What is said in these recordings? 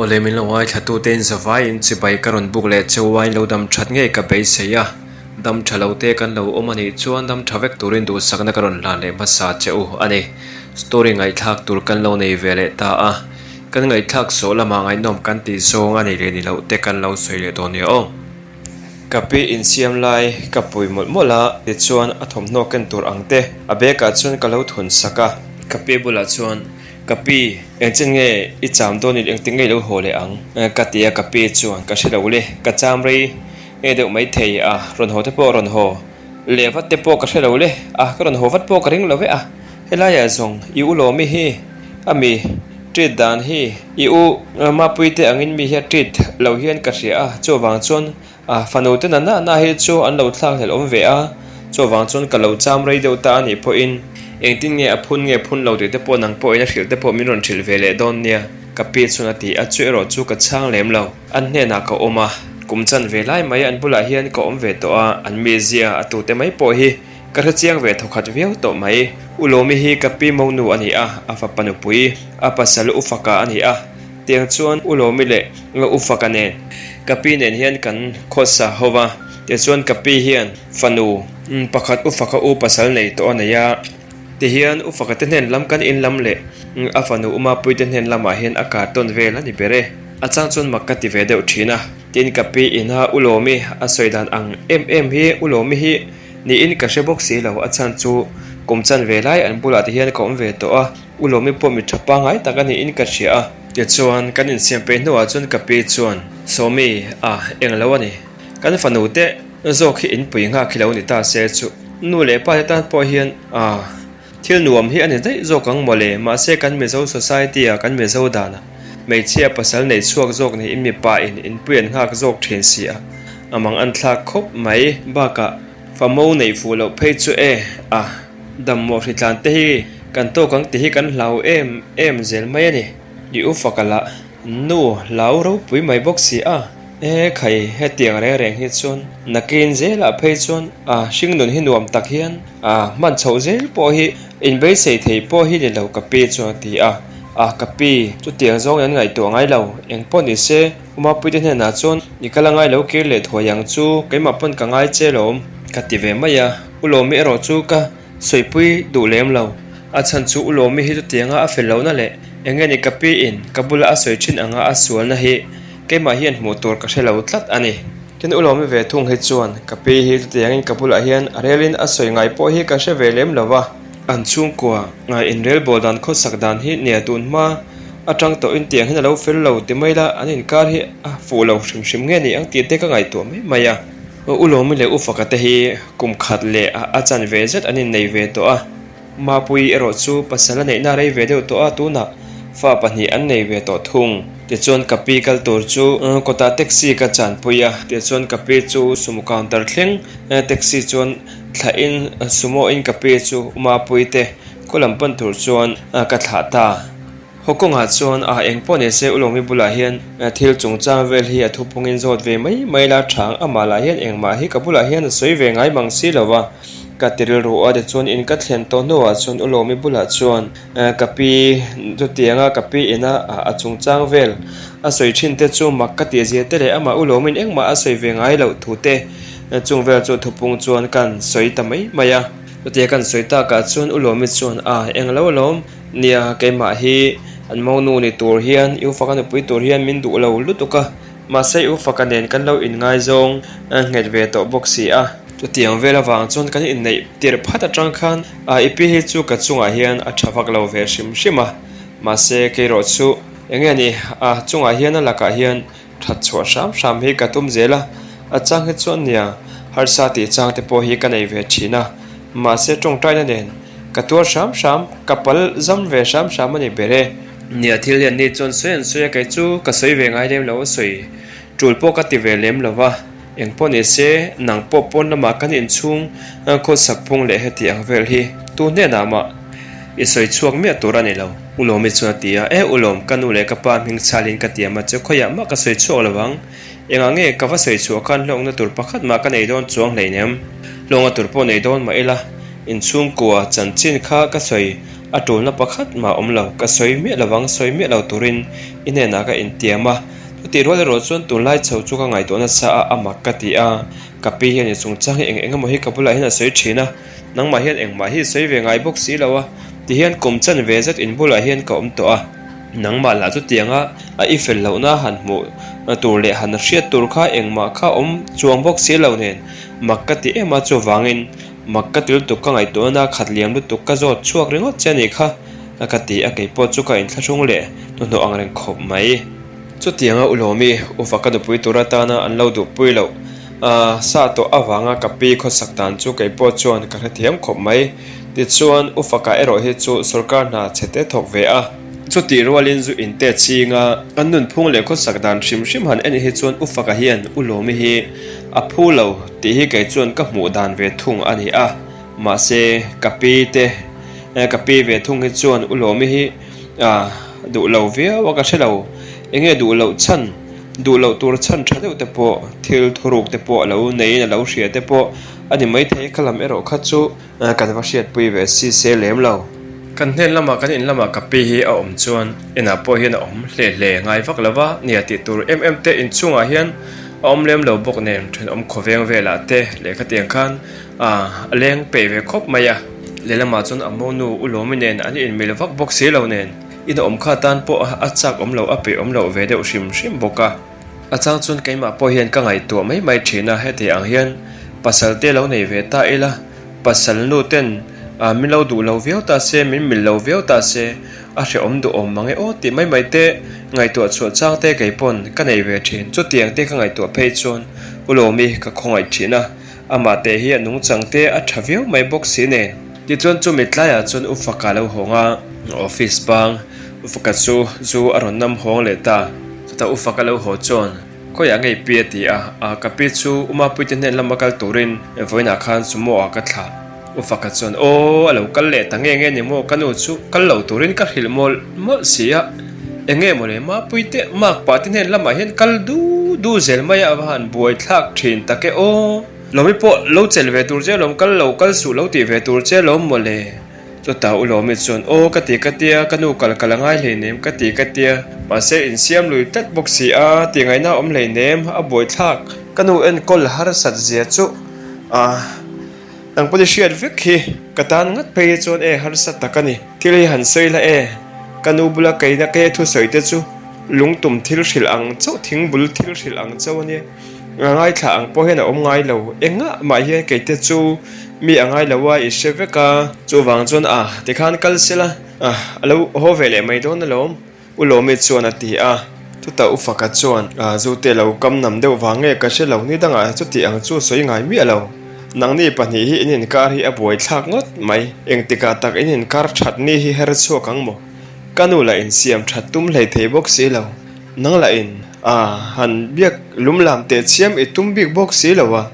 Awle min lo ngaithla tute in zavai in chibai ka rawn buk leh cheu a in lo dam that ngei ka beisei a, dam tha lo te kan lo awm a nih chuan dam tha vek turin duhsakna ka rawn hlan leh hmasa che u a ni. Story ngaihthlak tur kan lo nei ve leh ta a, kan ngaihthlak sawh lamah ngaihnawm kan tih zawng a nei leh ni loh te kan lo sawi leh dawn nia aw. Ka pi insiam lai ka pui mawlh mawlh a, tichuan a thawmhnaw ken tur ang te a bag ah chuan ka lo thun sak a. Ka pi bulah chuan, Ka pi, engchen nge i cham dawn in engtik nge i lo haw leh ang? Ka ti a, ka pi chuan, Ka hre lo le, ka cham rei nge deuh maithei a, rawn haw te pawh rawn haw leh vat te pawh ka hre lo le, a ka rawn haw vat pawh ka ring lo ve a, helaiah zawng i u Lawmi hi a mi treat dan hi i u Mapui te angin mi hi a treat lo hian ka hria a, chuvang chuan a fanu te nana na hi chu an lo thlak hlelh awm ve a, chuvang chuan ka lo cham rei deuh ta a nih pawhin engtin nge a phun nge phun lo tih te pawh nang pawhin a hrilh te pawh min rawn hrilh ve leh dawn nia ka pi chuan a ti a, chu erawh chu ka chhang lem lo. An hnenah ka awm a, kum chan ve lai mai an bulah hian ka awm ve tawh a, an mizia a tute mai pawh hi ka hre chiang ve thawkhat viau tawh mai. U Lawmi hi ka pi monu a ni a, a fapa nupui, a pasal U Faka a ni a, tiang chuan U Lawmi leh U Faka nen ka pi nen hian kan khawsa ho va, tichuan ka pi hian fanu pakhat U Faka u pasal nei tawh a nei a. Tihian U Fakate hnen lam kan in lam leh a fanu U Mapuite hnen lamah hian a kar tawn vel a ni ber e. A chang chuan mak ka ti ve deuh thin a. Tin ka pi ina U Lawmi a sawi dan ang em em hi U Lawmi hi niin ka hre bawk si lo. A chhan chu kum chan ve lai an bulah te hian ka awm ve tawh a, U Lawmi pawh mi tha pangngai tak a niin ka hria a. Tichuan kan insiam peih hnuah chuan ka pi chuan, Sawmi, a, englo a ni. Kan fanu te zawk hi inpui nghak hi lo ni ta se chu nu leh pa te tan pawh hian ah thil nuam hi a ni daih zawk ang mawle mahse kan Mizo society ah kan Mizo dan ah hmeichhia pasal nei chhuak zawk niin mipa in inpui an nghak zawk thin si a a mang an thlak khawp mai bakah famo neih fuh loh phei chu e ah dammawh hritlan te hi kan tawk ang tih hi kan hlau em em zel mai a ni i u faka lah nu hlau ropui mai bawk si a. E khai, hetiang reng reng hi chuan nakin zelah phei chuan a hringnun hi nuam tak hian a hman chhoh zel pawh hi inbeisei thei pawh hi ni lo ka pi chuan a ti a. A ka pi, chutiang zawng an ngaihtuah ngai lo, eng pawh ni se Umapuite hnenah chuan i kal a ngai lo kir leh thuai ang chu keimah pawn ka ngai che lawm ka ti ve mai a. U Lawmi erawh chu ka sawipui duh lem lo, a chhan chu U Lawmi hi chutianga a fel lohna leh eng nge ni ka pi in ka bula a sawi thin anga a sualna hi Keimah hian hmuh tur ka hre lo tlat a ni. Tin u Lawmi ve thung hi chuan ka pi hi chutiangin ka bulah hian a relin a sawi ngai pawh hi ka hre ve lem lo va. An chhungkua inrel bawl dan khawsak dan hi nia tun hma atang tawhin tiang hian a lo fel lo ti mai la, an inkar hi a fuh lo hrim hrim nge ni ang tih te ka ngaihtuah mai mai a. U Lawmi leh U Faka te hi kum khat leh a chanve zet an innei ve tawh a. Mapui erawh chu pasal a neihna rei ve deuh tawh a, tunah fa pahnih an nei ve tawh thung. Tichuan ka pi kal tur chu kawtah taxi ka chanpui a, tichuan ka pi chu sumo counter thleng taxi chuan thlahin sumo in ka pi chu Mapui te khaw lam pan tur chuan ka thlah ta. Haw kawngah chuan a eng pawh ni se Ulawmi bulah hian thil chungchang vel hi a thupungin zawt ve mai mai la chang amah lah hian engmah hi ka bulah hian a sawi ve ngai mang si lo va ka ti rilru a tichuan in ka thlen tawh hnuah chuan Ulawmi bulah chuan ka pi chutianga ka pi ina a chungchang vel a sawi thin te chu mak ka tih zia te leh amah Ulawmin engmah a sawi ve ngai loh thu te chung vel chu thupung chuan kan sawi ta mai mai a. Chutia kan sawi takah chuan Ulawmi chuan a englo alawm. Nia, keimah hi an monu ni tur hian i ufaka nupui tur hian min duh lo lutuk a, mahse i ufaka nen kan lo inngaizawng nghet ve tawh bawk si a. Chutiang vel avang chuan kan inneih tirh phat atang khan i pi hi chu ka chungah hian a tha vak lo ve hrim hrim a, mahse keirawh chu enge ni a chungah hian a lakah hian That chhuah hram hram hi ka tum zel a, a chang hi chuan nia harsa tih chang te pawh hi ka nei ve thin a, mahse tawngtaina nen ka tuar hram hram, ka pal zam ve hram hram a ni ber e. Nia thil hian ni chuan sawi an sawi a, kei chu ka sawi ve ngai lem lo a sawi tul pawh ka ti ve lem lo va, eng pawh ni se nang pawh pawn lamah kan inchhung khawsak phung leh heti ang vel hi tu hnenah mah i sawi chhuak miah tur a ni lo. U Lawmi chuan a ti a, E u Lawm, ka nu leh ka pa hming chhalin ka tiam a che, khawiah mah ka sawi chhuak lo ang. Engah nge ka va sawi chhuah khan hlawkna tur pakhat mah ka nei dawn chuang hleinem. Hlawkna tur pawh nei dawn mah ila, inchhungkua chanchin kha ka sawi A tulna pakhat mah awm lo, ka sawi miah lovang, sawi miah lo turin i hnenah ka intiam a. Chutih rual erawh chuan tunlai chho chu ka ngaihtuah nasa a, a mak ka ti a. Ka pi hian i chungchang hi eng eng emaw hi ka bulah hian a sawi thin a, nangmah hian engmah hi sawi ve ngai bawk si lo a, tihian kum chan ve zet in bulah hian ka awm tawh a. Nangmah lah chutianga a i fel lohna han hmuh tur leh han hriat tur kha engmah kha awm chuang bawk si lo nen mak ka ti em a, chuvangin Mak ka ti lutuk ka ngaihtuahna khat liam lutuk ka zawt chhuak ringawt che a nih kha ka ti a, keipawh chu ka inthlahrung leh hnuhnawh ang reng khawp mai. Chutianga Ulawmi ufa ka nupui tur atana an lo duhpui loh sa tawh avanga ka pi khawsak dan chu keipawh chuan ka hrethiam khawp mai. Tichuan Ufaka erawh hi chu sorkar hna chhete thawk ve a. Chutih rualin zu inte chinga an nunphung leh khawsak dan hrim hrim han en hi chuan Ufaka hian Ulawmi hi A phu lo tih hi kei chuan ka hmuh dan ve thung a ni a, mahse ka pi te ka pi ve thung hi chuan u Lawmi hi duh lo viau a ka hre lo, enge duh loh chhan, duh loh tur chhan tha deuh te pawh thil thuruk te pawh a lo neiin a lo hria te pawh a ni maithei, kha lam erawh kha chu. Kan va hriatpui ve si se lem lo. Kan hnen lamah kan in lamah ka pi hi a awm chuan inah pawh hian a awm hle hle ngai vak lo va, nia tih tur em em te inchungah hian a awm lem lo bawk nen thenawm khawveng velah te lehkha tiang khan a leng peih ve khawp mai a. Lehlamah chuan a monu u Lawmi nen an inmil vak bawk si lo nen in awm kha tan pawh a chak awm loh a peih awm loh ve deuh hrim hrim bawk a. A chang chuan keimah pawh hian ka ngaihtuah mai mai thin a, heti ang hian pasal te lo nei ve ta ila, pasal nu ten min lo duh lo viau ta se, min mil lo viau ta se, a hrehawm duhawm mang e aw tih mai mai te ngaihtuah chhuah chang te kei pawn ka nei ve thin. Chutiang te ka ngaihtuah phei chuan U Lawmi ka khawngaih thin a, amah te hi a nungchang te a tha viau mai bawk si nen. Tichuan chumi tlaiah chuan U Faka lo hawng a, office bang U Faka chu zu a rawn nam hawng leh ta. Chutah U Faka lo haw chuan, Khawiah ngei pi a ti a, a ka pi chu U Mapuite hnen lama kal turin vawiinah khan sumo ah ka thlah. U Faka chuan, Aw, a lo kal leh ta nge nge ni maw, ka nu chu kal lo turin ka hrilh mawlh mawlh si a, eng nge mawle Mapuite makpa te hnen lamah hian kal du du zel mai a va han buai thlak thin tak e aw. Lawmi pawh lo chelh ve tur che alawm, kal lo kal suh lo tih ve tur che alawm mawle. Chutah U Lawmi chuan, Aw ka ti ka tia, ka nu kal kal a ngai hleinem ka ti ka tia, mahse insiam lui tlat bawk si a, tih ngaihna a awm hleinem, a buaithlak. Ka nu enkawl harsat zia chu a nang pawh i hriat vek hi, ka tan ngat phei hi chuan e harsa tak a ni. Thil hi han sawi la e, ka nu bula keina kei a thusawi te chu lungtum thil hrilh ang chauh, thingbul thil hrilh ang chauh a nia. Ngaithla ang pawh hian a awm ngai lo. Engah mah hian kei te chu mi a ngai lo a, i hre vek a. Chuvang chuan a tikhan kal sela a lo haw ve leh mai dawn alawm, U Lawmi chuan a ti a. Chutah U Faka chuan a zute lo kam nam deuh vang nge ka hre lo, ni dangah chuti ang chu sawi ngai miah lo. Nangni pahnih hi in inkar hi a buaithlak ngawt mai. Engtikah tak in inkar that ni hi her chhuak ang maw? Ka nu lah insiam that tum hlei thei bawk si lo. Nang lah in a han biak lum lam teh chiam i tum bik bawk si lo a,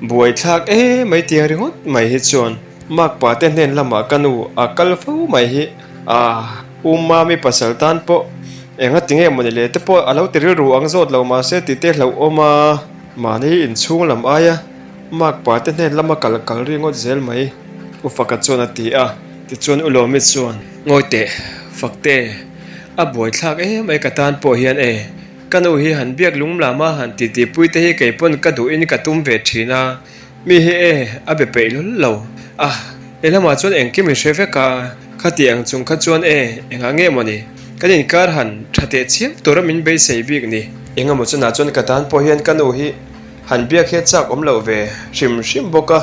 buaithlak e mai tiang ringawt mai hi chuan makpa te hnen lamah ka nu a kal fo mai hi a U Mami pasal tan pawh enga ti nge mawni le te pawh a lo ti rilru ang zawt lo mahse ti te hlauhawm a, mahni inchhung lam aia makpa te hnen lama kal kal ringawt zel mai U Faka chuan a ti a, tichuan U Lawmi chuan Ngawi teh Fakte. A buaithlak em mai ka tan pawh hian e, ka nu hi han biak lunglam a han titi pui te hi kei pawn ka duh in ka tum ve thin a, mi hi e a be peih lul lo a, lehlamah chuan engkim i hre vek a, khati ang chung kha chuan e engah nge mawni kan inkar han tha teh chiam tura min beisei bik ni. Engemaw chunah chuan ka tan pawh hian ka nu hi han biak hi a chak awm loh ve hrim hrim bawk a,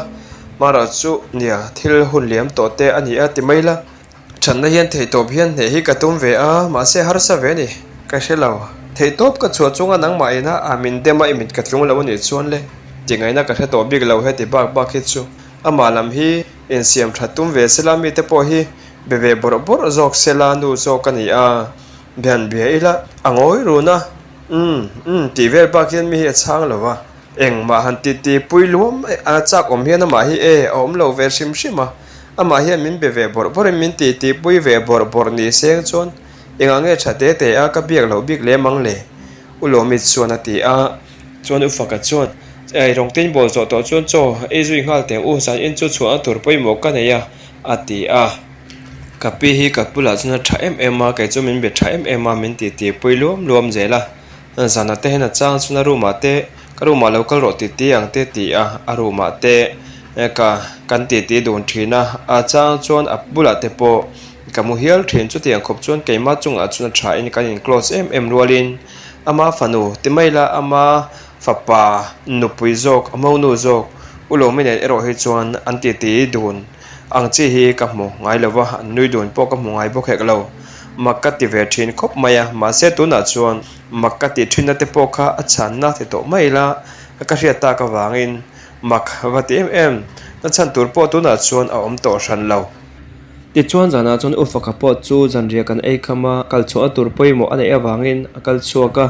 hmarah chu nia thil hun liam tawh te a ni a ti mai la. Thatna hian theihtawp hian hneh hi ka tum ve a, mahse harsa ve a ni. Ka hre lo. Theihtawp ka chhuah chunga nangmah ina a min dem a i mit ka tlung lo a nih chuan le. Tingaihna ka hre tawh bik lo heti bak bak hi chu. Amah lam hi insiam that tum ve sela mite pawh hi be ve bawrh bawrh zawk sela nu zawk a ni a. Bian bia ila a ngawi run a, umm umm tih vel bak hian mi hi a chhang lo a. Engmah han ti ti pui luam a chak awm hian amah hi e a awm lo ve hrim hrim a, amah hian min be ve bawrh bawrhin min ti ti pui ve bawrh bawrh ni seng chuan engah nge tha te te a ka biak loh bik lem ang le? U Lawmi chuan a ti a, chuan U Faka chuan Ei rawng tin bawl zawh tawh chuan chaw ei zui nghal teh u, zan in chu chhuahna tur pawimawh ka nei a a ti a. Ka pi hi ka bulah chuan a tha em em a, kei chu min be tha em em a, min titi pui luam luam zel a. Zanah te hian a chang chuan a room ah te ka room ah lo kal rawh titi ang te ti a, a room ah te ka kan titi dun thin a, a chang chuan a bulah te pawh ka mu hial thin. Chutiang khawp chuan keimah chungah chuan a tha in kan in close em em rualin ama fanu ti mai la ama fapa nupui zawk a monu zawk u Lawmi nen erawh hi chuan an titi dun. Ang chi hi ka hmu ngai lo va, an nui dun pawh ka hmu ngai bawk hek lo. Mak ka ti ve thin khawp mai a, mahse tunah chuan mak ka tih thinna te pawh kha a chhanna ti tawh mai ila ka hriat tak avangin mak va ti em em na chhan tur pawh tunah chuan a awm tawh hran lo. Tichuan zanah chuan U Faka pawh chu zanriah kan ei kham a, kal chhuahna tur pawimawh a neih avangin a kal chhuak a.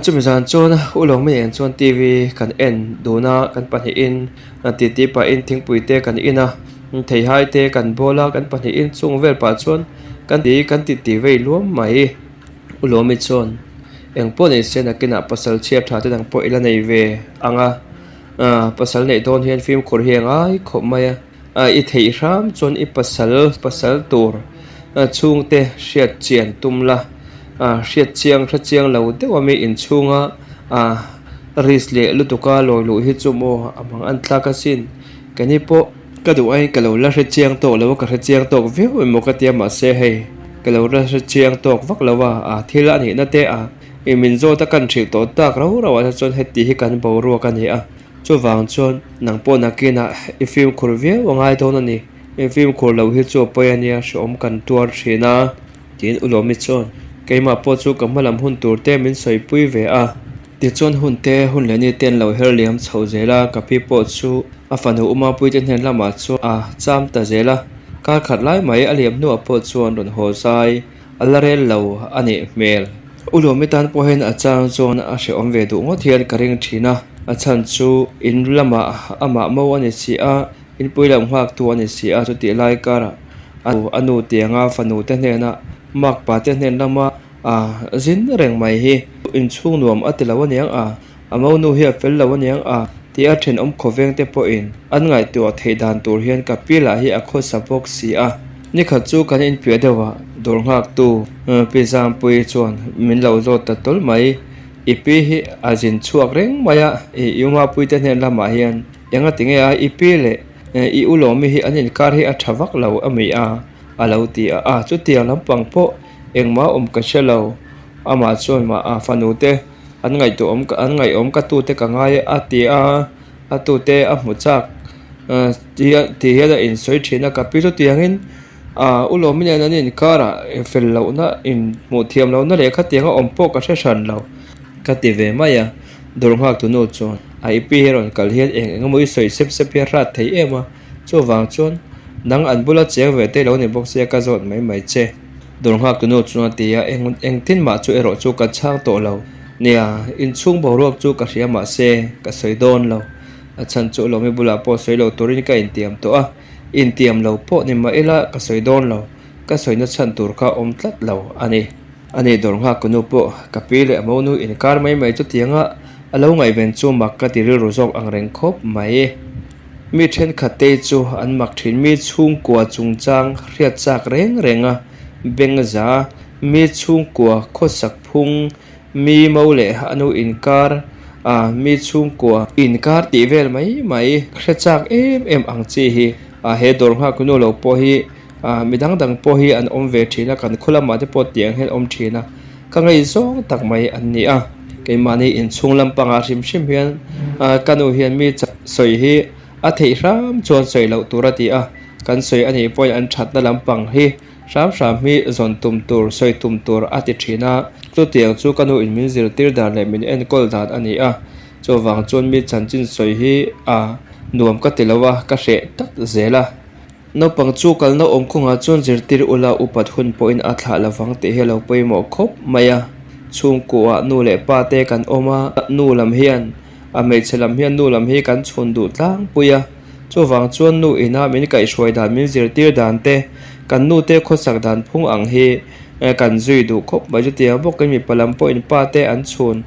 Chumi zan chuan U Lawngmi nen chuan TV kan en dun a, kan pahnihin titi pahin thingpui te kan in a, theihai te kan bawl a, kan pahnihin chung vel pah chuan kan ti kan titi vei luam mai. U Lawmi chuan engpawh nei se nakinah pasal chhiat tha te dang pawh i la nei ve ang a, pasal neih dawn hian fimkhur hi a ngai khawp mai a. I theih hram chuan i pasal pasal tur chhungte hriat chian tum la, hriat chiang hre chiang lo deuh a mi inchhunga risk leh lutuka lawi luh hi chu maw a mang an tlak asin. Keini pawh ka duh aiin ka lo la hre chiang tawk lo a, ka hre chiang tawk viau emaw ka tia mahse hei ka lo la hre chiang tawk vak lo a, thil a nihna te a min zawt a kan hrilh tawh tak rau rauh ah te chuan heti hi kan boruak a ni a. Chuvang chuan nang pawh nakinah i fimkhur viau a ngai dawn a ni. I fimkhur loh hi chu a pawi a nia, hrehawm kan tuar thin a. Tiin U Lawmi chuan keimah pawh chu ka hmalam hun tur te min sawipui ve a. Tichuan hun te hun leh ni te an lo her liam chho zel a, ka pi pawh chu a fanu U Mapuite hnen lamah chuan a cham ta zel a. Kar khat lai mai a liam hnuah pawh chuan rawn haw zai A la rel lo a nih hmel. U Lawmi tan pawh hian a chang chuan a hrehawm ve duh ngawt hian ka ring thin a, a chhan chu in lamah amah mo a ni si a, inpui lam nghaktu a ni si a, chutih lai karah a nu tianga fanu te hnena makpa te hnen lama a zin reng mai hi inchhung nuam a ti lo aniang a. A monu hi a fel lo aniang a, tih a thenawm khawveng te pawhin an ngaihtuah theih dan tur hian ka pi lah hi a khawsa bawk si a. Nikhat chu kan inpiah deuh a, dawr nghaktu Pi Zampuii chuan min lo zawt ta tawl mai. I pi hi a zin chhuak reng mai a, i Umapuii te hnen lamah hian enga ti nge a i pi leh i u Lawmi hi an inkar hi a tha vak lo a mi a? a lo ti a, a chutiang lampang pawh engmah awm ka hre lo. Amah chuan mah a fanu te An ngaihtuahawm an ngaihawm ka tute ka ngai a ti a, a tute a hmu chak ti hian a insawi thin a, ka pi chu tiangin ah u Lawmi nen an inkarah fel lohna inhmuh thiam lohna leh khatiang a awm pawh ka hre hran lo ka ti ve mai a, dawr nghak tu nu chuan a i pi hi rawn kal hian eng eng emaw i sawi sep sep hi a hrat thei em a, chuvang chuan nang an bula cheng ve te lo ni bawk sia ka zawt mai mai che. Dawr nghak tunu chuan a ti a, eng engtin mah chu erawh chu ka chhang tawh lo. Nia, inchhung boruak chu ka hria mahse ka sawi dawn lo. A chhan chu Lawmi bulah pawh sawi lo turin ka intiam tawh a, intiam lo pawh ni mah ila ka sawi dawn lo, ka sawina chhan tur kha awm tlat lo a ni. Ani dawr nghak tunu pawh ka pi leh a monu inkar mai mai chutianga a lo ngaihven chu mak ka ti rilru zawk ang reng khawp mai. Mi thenkhat te chu an mak thin. Mi chhungkua chungchang hriat chak reng reng a, bengza, mi chhungkua khawsak phung, mi mo leh a nu inkar, a mi chhungkua inkar tih vel mai mai hre chak em em ang chi hi a he dawr nghak nu lo pawh hi a mi dang dang pawh hi an awm ve thin a, kan khaw lamah te pawh tiang hian awm thin a, ka ngaihzawng tak mai an ni a. Keimahni inchhung lampangah hrim hrim hian ka nu hian mi sawi hi a theih hram chuan sawi loh tur a ti a, kan sawi a nih pawhin an thatna lampang hi hram hram hi zawn tum tur, sawi tum tur a ti thin a. Chutiang chu ka nu in min zirtir dan leh min enkawl dan a ni a, chuvang chuan mi chanchin sawi hi a nuam ka ti lo a, ka hreh tak zel a. Naupang chu kalna awm kawngah chuan zirtir ula upat hun pawhin a thlah lovang tih hi a lo pawimawh khawp mai a. Chhungkuah nu leh pa te kan awm a, nu lam hian a hmeichhe lam hian nu lam hi kan chhun duh tlangpui a. Chuvang chuan nu ina min kaihhruai dan min zirtir dan te, kan nu te khawsak dan phung ang hi kan zui duh khawp mai. Chutiang bawkin mipa lam pawhin pa te an chhun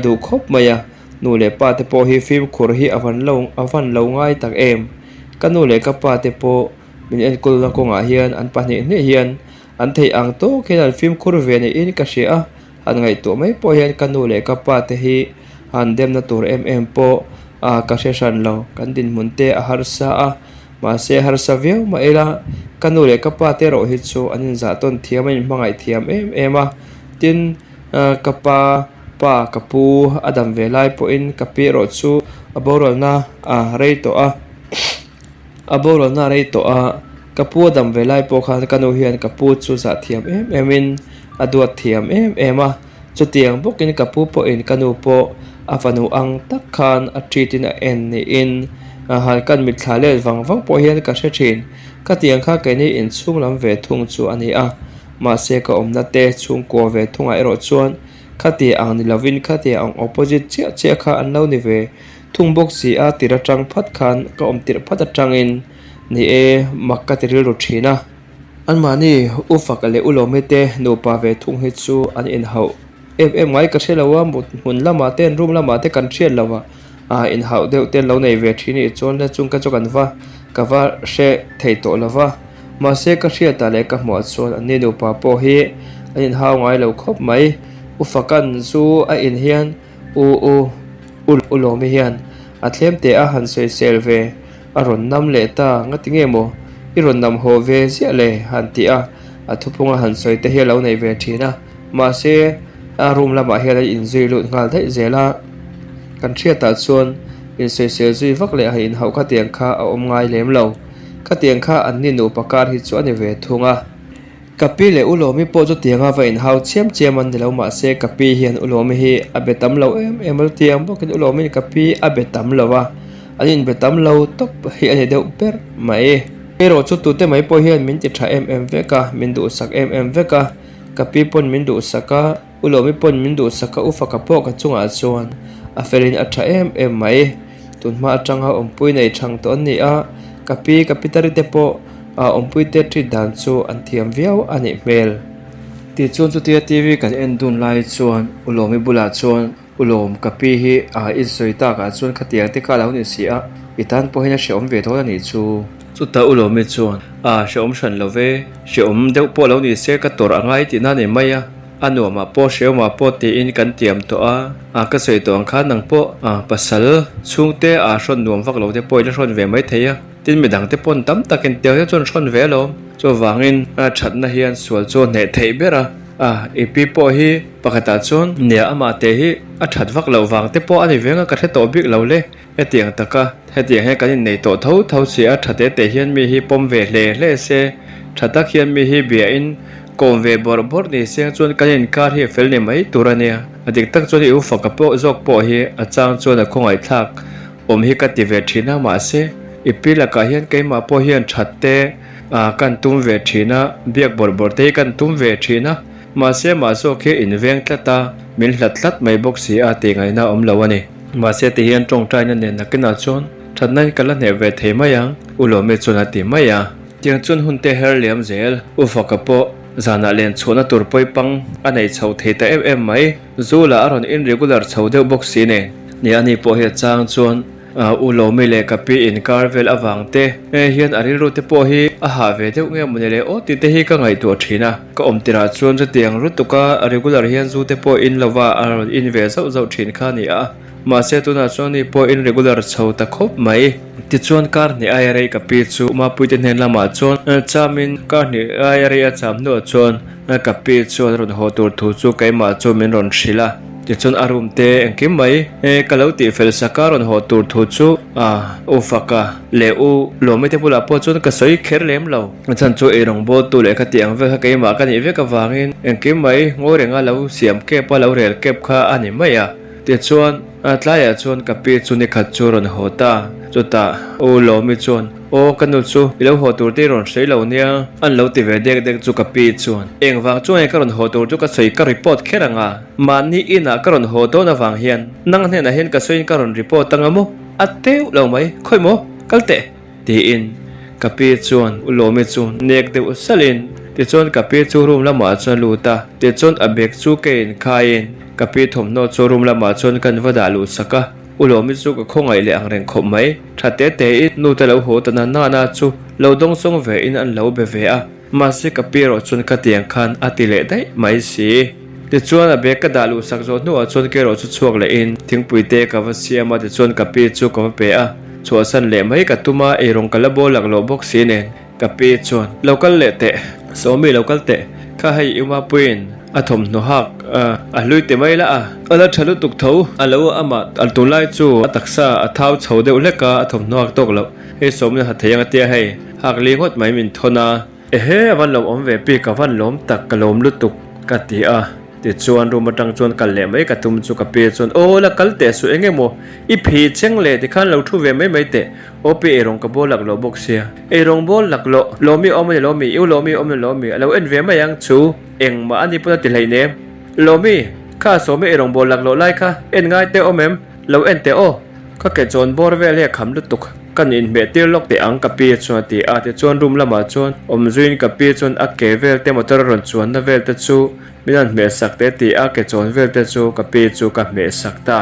duh khawp mai a. Nu leh pa te pawh hi fimkhur hi a van lo a van lo ngai tak em. Ka nu leh ka pa te pawh Min enkawlna kawngah hian an pahnih hnih hian an theih ang tawk hian an fimkhur ve niin ka hria a, han ngaihtuah mai pawh hian ka nu leh ka pa te hi han demna tur em em pawh ah ka hre hran lo. Kan dinhmun te a harsa a, mahse harsa viau mah ila ka nu leh ka pa te erawh hi chu an inzah tawn thiam a inhmangaih thiam em em a, tin ka pa pa ka pu a dam ve lai pawhin ka pi erawh chu a boralna a rei tawh a. A boralna a rei tawh a, ka pu a dam ve lai pawh khan ka nu hian ka pu chu zah thiam em em in a duat thiam em em a, chutiang bawkin ka pu pawhin ka nu pawh a fanu ang tak khan a treat in a en niin han kan mitthla let vang vang pawh hian ka hre thin. Khatiang kha keini inchhung lam ve thung chu a ni a, mahse ka awmna te chhungkua ve thungah erawh chuan khati ang ni lovin khati ang opposite chiah chiah kha an lo ni ve Thung bawk si a tir atang phat khan ka awm tirh phat atangin ni e mak ka ti rilru thin a. Anmahni u fak leh u lawmi te nupa ve thung hi chu an inhauh em em ngai ka hre lo a, mut hmun lamah te an room lamah te kan hriat lo a, ah inhauh deuh te an lo nei ve thin a nih chuan chung ka chu kan va ka va hre thei tawh lo va. Mahse ka hriatah leh ka hmuah chuan anni nupa pawh hi an inhau ngai lo khawp mai. U fakan zu a in hian U U U U Lawmi hian a thlem teh a han sawisel ve, a rawn nam leh ta, ngati nge maw i rawn nam haw ve ziah le han ti a, a thuphung a han sawi te hi a lo nei ve thin a, mahse a room lamah hian a inzui lut nghal daih zel a, kan hriatah chuan insawisel zui vak leh han inhauh khatiang kha a awm ngai lem lo, khatiang kha anni nupa kar hi chu a ni ve thung a. Ka pi leh U Lawmi pawh chutianga va inhau chiam chiam an ni lo mahse ka pi hian U Lawmi hi a be tam lo em em a chutiang bawkin U Lawmi'n ka pi a be tam lo a, an inbe tam lo tawp hi a ni deuh ber mai. Erawh chu tute mai pawh hian min ti tha em em vek a, min duhsak em em vek a, ka pi pawn min duhsak a, U Lawmi pawn min duhsak a, U Faka pawh ka chungah chuan a felin a tha em em mai. Tunhma atanga awmpui nei thang tawh an ni a, ka pi ka pitari te pawh awmpui te treat dan chu an thiam viau a nih hmel. Tichuan chutia TV kan en dun lai chuan U Lawmi bulah chuan U Lawm ka pi hi i sawi takah chuan khatiang te kha a lo ni si a, i tan pawh hian a hrehawm ve dawn a nih chu. Chutah U Lawmi chuan a hrehawm hran lo ve, hrehawm deuh pawh lo ni se ka tawrh a ngai tihna a ni mai a. A nuamah pawh hreawmah pawh tiin kan tiam tawh a, a ka sawi tawh ang khan nang pawh a pasal chhungte a hrawn nuam vak lo te pawh i la hrawn ve mai thei a, tin midang te pawn tam takin tiang hian chuan hrawn ve alawm. Chuvangin a thatna hian sual chu a hneh theih ber a, a i pi pawh hi pakhatah chuan nia amah te hi a that vak loh vang te pawh a ni veng a ka hre tawh bik lo le. Hetiang taka hetiang hian kan innei tawh tho tho si a, tha te te hian mi hi pawm ve hle hle se, tha tak hian mi hi biahin kawm ve bawrh bawrh ni se chuan kan inkar hi a fel ni mai tur a nia. A dik tak chuan i ufaka pawh zawk pawh hi a chang chuan a khawngaihthlak awm hi ka ti ve thin a, mahse i pi lakah hian keimah pawh hian that te kan tum ve thin a, biak bawrh bawrh te hi kan tum ve thin a, mahse mah zawk hi inveng tlat a, min hlat tlat mai bawk si a tih ngaihna a awm lo a ni. Mahse ti hian tawngtaina nen nakinah chuan thatna hi ka la hneh ve thei mai ang, U Lawmi chuan a ti mai a. Tiang chuan hun te her liam zel, U Faka pawh zanah len chhuahna tur pawipang a nei chho thei ta em em mai, zu lah a rawn in regular chho deuh bawk si nen. Nia ani pawh hi a chang chuan U Lawmi leh ka pi inkar vel avang te hian a rilru te pawh hi a hah ve deuh nge mawni le aw tih te hi ka ngaihtuah thin a. Ka awm tirah chuan chutiang lutuka regular hian zu te pawh in lova a rawn in ve zauh zauh thin kha a ni a, mahse tunah chuan ni pawh in regular chho ta khawp mai. Tichuan kar hnih aia rei ka pi chu Mapuite hnen lamah chuan chamin kar hnih aia rei a cham hnuah chuan ka pi chuan a rawn haw tur thu chu keimah chu min rawn hrilh a. Tichuan a room te engkim mai ka lo tih fel sak a rawn haw tur thu chu U Faka leh U Lawmi te bulah pawh chuan ka sawi kher lem lo. A chhan chu eirawng bawltu leh khati ang vel kha keimah ka nih vek avangin engkim mai ngawi renga lo siam kep a lo rel kep kha a ni mai a. Tichuan tlaiah chuan ka pi chu nikhat chu rawn haw ta. Chutah U Lawmi chuan Aw ka nu chu i lo haw tur te i rawn hrei lo nia an lo ti ve dek dek chu ka pi chuan engvang chu nge ka rawn haw tur chu ka sawi ka report kher ang a, mahni inah ka rawn haw dawn avang hian nang hnenah hian ka sawiin ka rawn report anga maw? A teuh lo mai, khawi maw? Kal teh! Tiin ka pi chuan U Lawmi chu nek deuh salhin tichuan ka pi chu room lamah chuan a lut a, tichuan a bag chu ka inkhaiin ka pi thawmhnaw chu room lamah chuan kan va dah luh sak a. U Lawmi chu ka khawngaih leh ang reng khawp mai. Tha te te in nu te lo haw ta na nana chu lo dawngsawng ve in an lo be ve a. Mahse ka pi erawh chuan ka tiang khan a ti leh daih mai si. Tichuan a bag ka dah luh sak zawh hnuah chuan ka erawh chu chhuak leh in thingpui te ka va siam a tichuan ka pi chu ka va pe a. Chhuahsan leh mai ka tum a eirawng ka la bawl laklawh bawk si nen. Ka pi chuan, Lo kal leh teh, Sawmi lo kal teh, kha hei i umapuiin a thawmhnaw hak a hlui ti mai la a, a la tha lutuk tho, a lo amah a tunlai chu a taksa a thau chho deuh hlek a, a thawmhnaw hak tawk loh, hei Sawmi'n a ha thei ang a tia hei, hak li ngawt mai min thawn a. Ehe, a van lawm awm ve pi, ka van lawm tak, ka lawm lutuk, ka ti a. Tichuan room atang chuan kal leh mai ka tum chu ka pi chuan, Aw la kal teh suh eng emaw, i phi cheng leh tikhan lo thu ve mai mai teh, aw pi eirawng ka bawl lak loh bawk sia, eirawng bawl lak loh, Lawmi awm a ni Lawmi, i u Lawmi awm a ni Lawmi, a lo en ve mai ang chu, engmah a ni pawn a ti hleih nem. Lawmi, kha Sawmi eirawng bawl lak loh lai kha en ngai teh awm em? Lo en teh aw, ka ke chawn bawr vel hi a kham lutuk, ka nin hmeh tir lawk teh ang ka pi chuan a ti a, tichuan room lamah chuan awm zuiin ka pi chuan a ke vel te motor a rawn chuanna vel te chu Min han hmeh sak teh ti a ke chawn vel te chu ka pi chu ka hmeh sak ta.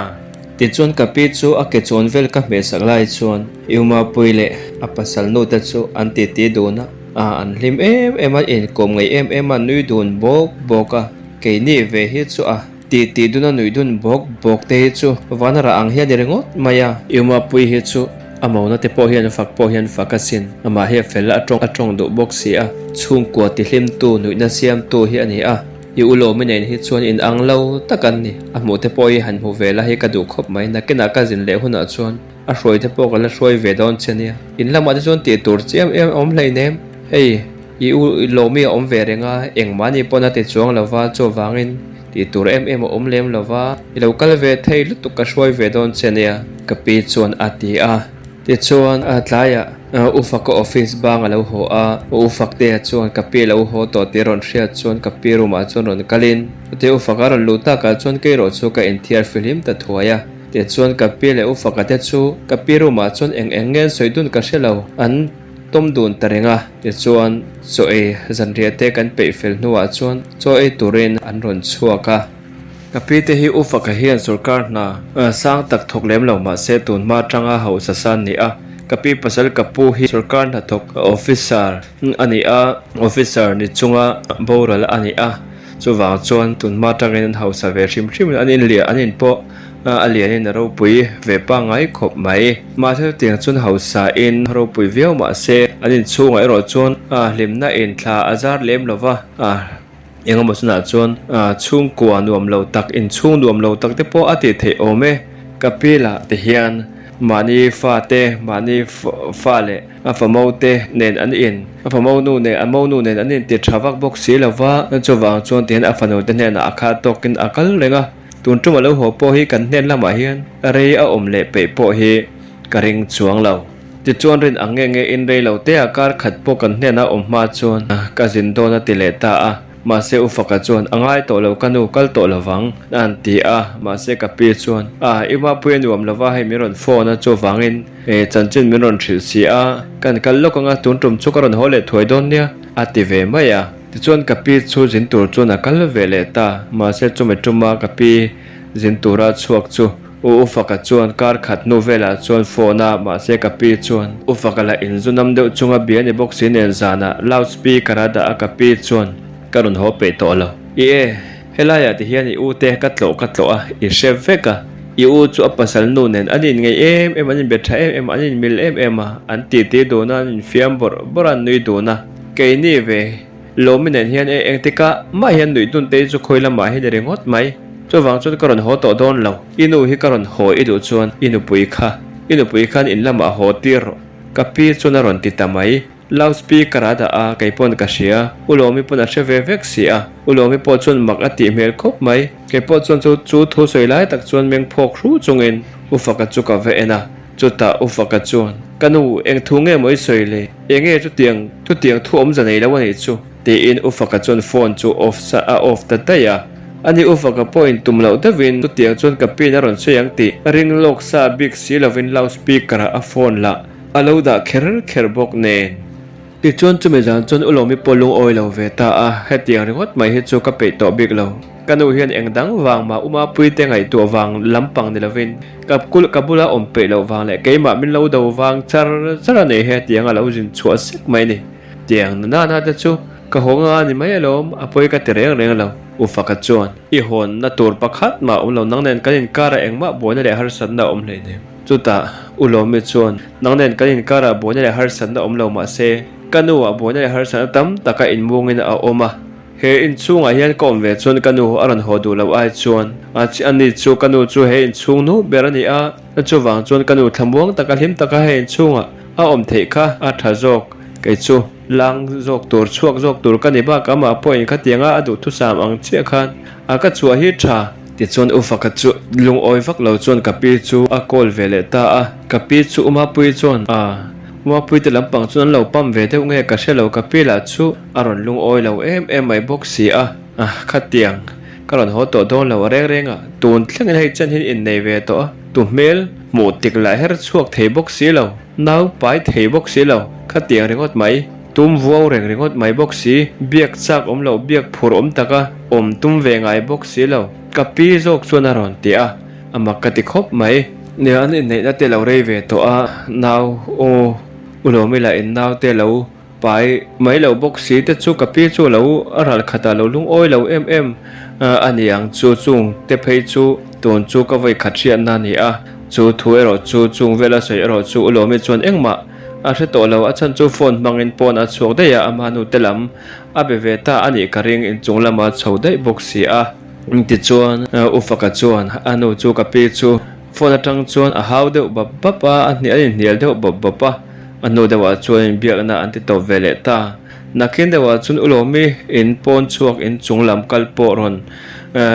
Tichuan ka pi chu a ke chawn vel ka hmeh sak lai chuan Iumapui leh a pasal nu te chu an titi dun a, a an hlim em em a, inkawm ngei em em a, nui dun bawk bawk a, keini ve hi chu a titi dun a nuih dun bawk bawk te hi chu vana rah ang hi a ni ringawt mai a. Iumapui hi chu A mona te pawh hian fak pawh hian fak asin. Amah hi a fel a, a tawng duh bawk si a. Chhungkua tihlimtu, nuihna siamtu hi a ni a. I u lawmi nen hi chuan in ang lo tak an ni. A hmuh te pawh hi han hmu ve la hi ka duh khawp mai. Nakinah ka zin leh hunah chuan a hruai te pawh ka la hruai ve dawn che nia. In lamah te chuan tih tur chi em em a awm hleinem. Hei, i u lawmi a awm ve reng a, engmahni pawn a ti chuang lo va, chuvangin Tih tur em em a awm lem lo va, i lo kal ve thei lutuk ka hruai ve dawn che nia, ka pi chuan a ti a. Tichuan tlaiah U Faka office bang a lo haw a, U Faktea chuan ka pi a lo haw tawh tih a rawn hriat chuan ka pi room ah chuan rawn kalin chutia U Faka a rawn luh takah chuan keierawh chu ka inthiar fihlim ta thuai a. Tichuan ka pi leh U Faka te chu ka pi room ah chuan eng eng nge an sawi dun ka hre lo, an. Tawm dun ta reng a, tichuan chaw ei zanriah te kan peih fel hnuah chuan chaw ei turin an rawn chhuak a. Ka pi te hi U Faka hian sorkar hna sang tak thawk lem lo mahse tun hma atanga hausa san ni a, ka pi pasal ka pu hi sorkar hnathawk officer a ni a, officer ni chunga boral a ni a, chuvang chuan tun hma atangin an hausa ve hrim hrim an inliah an inpawh A lianin a ropui ve pangngai khawp mai. Mahse chutiang chuan hausa in ropui viau mahse an inchhungah erawh chuan hlimna in thla a zar lem lo va, engemaw chunah chuan chhungkua nuam lo tak inchhung nuam lo tak te pawh a tih theih awm e. Ka pi lah ti hian mahni fa te, mahni fa leh a famo te nen an in, a famo nu nen a monu nen an inti tha vak bawk si lo va, chuvang chuan ti hian a fanu te hnenah a khat tawkin a kal reng a. Tun tum a lo haw pawh hi kan hnen lamah hian rei a awm leh peih pawh hi ka ring chuang lo. Tichuan rin ang nge nge in rei lo te a kar khat pawh kan hnena awm hma chuan ka zin dawn a ti leh ta a. Mahse U Faka chuan a ngai tawh lo ka nu kal tawh lovang a han ti a. Mahse ka pi chuan a i mapui a nuam lova hei min rawn phone a chuvangin chanchin min rawn hrilh si a kan kal lawk anga tun tum chu ka rawn haw leh thuai dawn nia a ti ve mai a. Tichuan ka pi chu zin tur chuan a kal ve leh ta, mahse chumi tuma ka pi zin tura chhuak chu U Ufaka chuan kar khat hnu velah chuan phone a, mahse ka pi chuan Ufaka lah inzunam deuh chunga bia ni bawk si nen zanah loud speaker a dah a ka pi chuan ka rawn haw peih tawh lo. I e, helaiah ti hian i u te ka tlawh ka tlawh a, i hre vek a, i u chu a pasal nu nen an inngeih em em, an inbe tha em em a, an inmil em em a, an titi dun a, an infiam bawrh bawrh a, an nui dun a. Keini ve, Lawmi nen hian e engtikah mah hian nuih dun te hi chu khawi lamah hian i ringawt mai. Chuvang chuan ka rawn haw tawh dawn lo. I nu hi ka rawn haw i duh chuan i nupui kha, i nupui khan in lamah haw tir rawh. Ka pi chuan a rawn ti ta mai. Loud speaker a dah a, kei pawn ka hria. U Lawmi pawn a hre ve vek si a. U Lawmi pawh chuan mak a tih hmel khawp mai. Kei pawh chuan chu chu thu sawi lai tak chuan meng phawk hru chungin U Faka chu ka va en a. Chutah U Faka chuan, Ka nu, eng thu nge maw i sawi le? Eng nge chutiang chutiang thu awmza nei lo a nih chu? Tiin U Faka chuan phone chu off sa a off ta daih a. Ani U Faka pawhin tum loh deuhin chutiang chuan ka pin a rawn sawi ang tih ring lawk sa bik si lovin loud speaker ah a phone lah a lo dah kher kher bawk nen. Tichuan chumi zan chuan U Lawmi pawh lungawi lo ve ta a, hetiang ringawt mai hi chu ka peih tawh bik lo. Ka nu hian eng dang vang mah U Mapuite ngaihtuah vang lampang ni lovin ka kul ka bula awm peih loh vang leh keimah min lo do vang char char a nei hetiang a lo zin chhuah sek mai ni. Tiang na na te chu ka haw nga ni mai alawm, a pawi ka ti reng reng lo. U Faka chuan, I hawnna tur pakhat mah awm lo, nang nen kan inkarah engmah buaina leh harsatna a awm hleinem. Chutah U Lawmi chuan, Nang nen kan inkarah buaina leh harsatna awm lo mah se, ka nu ah buaina leh harsatna tam taka inmungin a awm a. He inchhungah hian ka awm ve chuan ka nu a rawn haw duh loh ai chuan a ani chu ka nu chu he inchhung nu ber a ni a, chuvang chuan ka nu thlamuang taka hlim taka he inchhungah a awm theih kha a tha zawk kei chu lang zawk tur chhuak zawk tur ka ni bak amah pawhin khatianga a duhthusam ang chiah khan a ka chhuah hi tha. Tichuan U Faka chu lungawi vak lo chuan ka pi chu a call ve leh ta a, ka pi chu U Mapuii chuan a U Mapuii te lampang chuan an lo pump ve deuh nge ka hre lo ka pi lah chu a rawn lungawi lo em em mai bawk si a, khatiang ka rawn haw tawh dawn lo a reng reng a, tun thlengin hei chen hian innei ve tawh a, tu hmel hmuh tik lah her chhuak thei bawk si lo, nau pai thei bawk si lo, khatiang ringawt mai. Tum vuau reng ringawt mai bawk si, biak chak awm loh biak phur awm taka awm tum ve ngai bawk si lo. Ka pi zawk chuan a rawn ti a, a mak ka ti khawp mai. Nia an inneihna te lo rei ve tawh a, nau aw u Lawmi lah in nau te lo pai mai lo bawk si te chu ka pi chu lo a ral khatah lo lungawi lo em em a ni ang chu chung te phei chu tun chu ka vawi khat hriatna a ni a, chu thu erawh chu chung vela sawi erawh chu u Lawmi chuan engmah A hre tawh lo, a chhan chu phone hmangin pawn a chhuak daih a, ama nute lam a be ve ta a nih ka ring, inchung lama chho daih bawk si a. Tichuan, U Faka chuan a nu chu ka pi chu phone atang chuan a hau deuh bap bap a, a hnial inhnial deuh bap bap a, a hnu deuhah chuan inbiakna an ti tawp ve leh ta. Nakin deuhah chuan U Lawmi in pawn chhuak inchung lam kal pawh rawn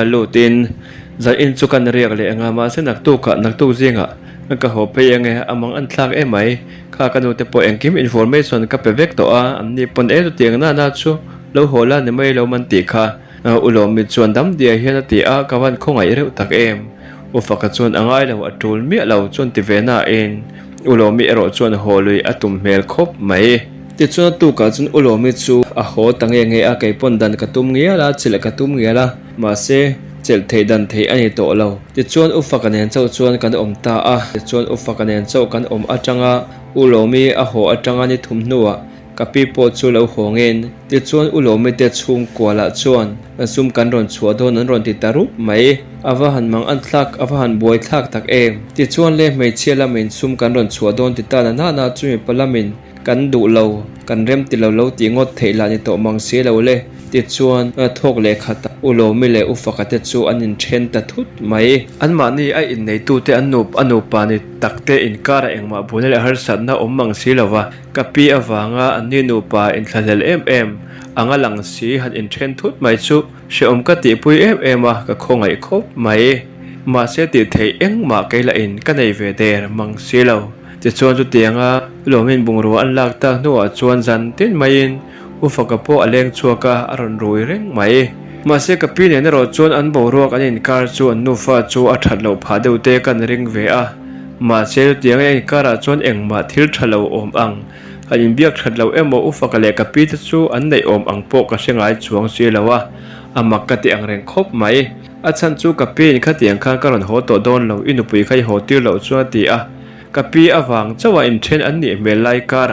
lutin zan in chu kan riak leh anga, mahse naktukah naktuk zingah Ka haw phei eng e, a mang an thlak emai. Kha ka nute pawh engkim information ka pe vek tawh a, an ni pawn e chutiang nana chu lo haw la ni mai lo man tih kha. U Lawmi chuan dam diai hian a ti a, ka van khawngaih reuh tak em. U Faka chuan a ngai lo, a tul miah lo chuan ti ve nain U Lawmi erawh chuan haw lui a tum hmel khawp mai. Tichuan a tukah chuan U Lawmi chu a haw ta nge nge a, kei pawn dan ka tum ngial a, chilh ka tum ngial a. Mahse, chelh theih dan theih a ni tawh lo. Tichuan U Faka nen chauh chuan kan awm ta a. Tichuan U Faka nen chauh kan awm atanga U Lawmi a haw atanga ni thum hnuah ka pi pawh chu lo haw ngin. Tichuan U Lawmi te chhungkua lah chuan sum kan rawn chhuah dawn an rawn ti ta rup mai. A va han mang an thlak, a va han buai thlak tak em. Tichuan le hmeichhia lamin sum kan rawn chhuah dawn ti ta na nana chu mipa lamin Kan duh lo, kan rem ti lo lo tih ngawt theih lah ni tawh mang si lo le. Tichuan, thawk leh khat U Lawmi leh U Faka te chu an inthen ta thut mai. Anmahni a inneitute an nup a nupa ni takte inkarah engmah buaina leh harsatna awm mang si lo va, ka pi avanga anni nupa inthlahlel em em anga lang si han inthen thut mai chu Hrehawm ka tihpui em em a, ka khawngaih khawp mai. Mahse tih theih engmah kei lah in ka nei ve der mang si lo. Tichuan chutianga lawmin bungrua an lak tak hnuah chuan zan tin maiin U Faka pawh a leng chhuak a, a rawn rui reng mai. Mahse ka pi nen erawh chuan an boruak an inkar chu an nufa chu a that loh phah deuh te kan ring ve a. Mahse chutianga inkarah chuan engmah thil tha lo awm ang An inbiak that lo emaw U Faka leh ka pi te chu an neih awm ang pawh ka hre ngai chuang si lo a, a mak ka ti ang reng khawp mai. A chhan chu ka pi in khatiang khan ka rawn haw tawh dawn lo, i nupui kha i haw tir loh chuan a ti a. Ka pi avang chauh a inthen an nih hmel lai kar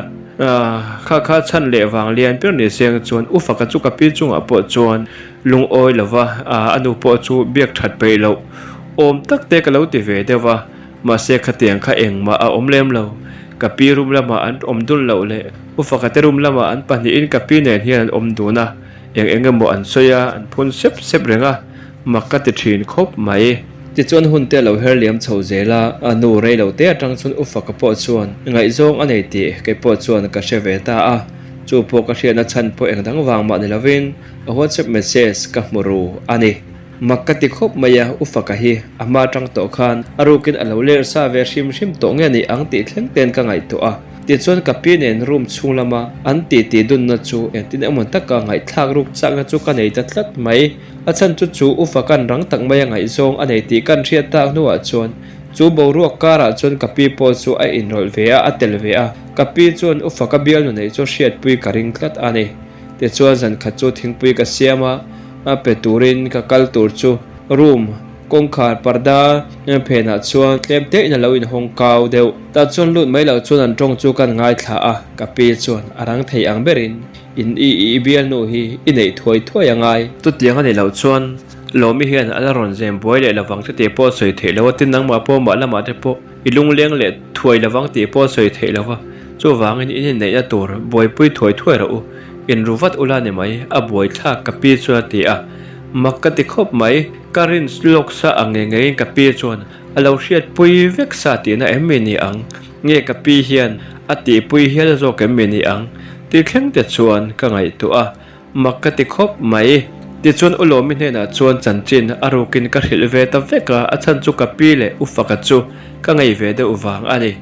kha kha chhan leh vang lian ber ni seng chuan U Faka chu ka pi chungah pawh chuan lungawi lo va, a nu pawh chu biak that peih loh awm tak te ka lo ti ve deuh va. Mahse khatiang kha engmah a awm lem lo. Ka pi room lamah an awm dun loh leh U Faka te room lamah an pahnihin ka pi nen hian an awm dun a, eng eng emaw an sawi a, an phun sep sep reng a, mak ka ti thin khawp mai. Tichuan hun te a lo her liam chho zel a, a nu rei lo te atang chuan U Faka pawh chuan ngaihzawng a nei tih kei pawh chuan ka hre ve ta a, chu pawh ka hriatna chhan pawh eng dang vang mah ni lovin a WhatsApp message ka hmu ru a ni. Mak ka ti khawp mai a, U Faka hi a hma atang tawh khan a rukin a lo ler sa ve hrim hrim tawh nge ni ang tih thleng ten ka ngaihtuah a. Tichuan ka pi nen room chhung lama an titi dunna chu engtin emaw taka ngaihthlak ruk chakna chu ka nei ta tlat mai. A chhan chu chu U Faka'n rang tak maia ngaihzawng a nei tih kan hriat tak hnuah chuan Chu boruak karah chuan ka pi pawh chu a inrawlh ve a, a tel ve a. Ka pi chuan u faka bialnu neih chu hriatpui ka ring tlat a ni. Tichuan zan khat chu thingpui ka siam a, a pe turin ka kal tur chu room kawngkhar parda phenah chuan tlem te in a lo inhawng kau deuh. Tah chuan lut mai loh chuan an tawng chu kan ngaithla a, ka pi chuan a rang thei ang berin in i i bialnu hi i neih thuai thuai a ngai. Chutiang a nih loh chuan Lawmi hian a la rawn zem buai leh lovang che tih pawh sawi theih lo a, tin nangmah pawh mah lamah te pawh i lungleng leh thuai lovang tih pawh sawi theih lo va, chuvangin in inneihna tur buaipui thuai thuai rawh u, inru vat ula ni mai, a buaithlak ka pi chuan a ti a, mak ka ti khawp mai, ka rin lawk sa ang ngei ngeiin ka pi chuan a lo hriatpui vek sa tihna em mi ni ang, nge ka pi hian a tihpui hial zawk em mi ni ang tih thleng te chuan ka ngaihtuah a. Mak ka ti khawp mai. Tichuan U Lawmi hnenah chuan chanchin a rukin ka hrilh ve ta vek a, a chhan chu ka pi leh U Faka chu ka ngei ve deuh vang a ni.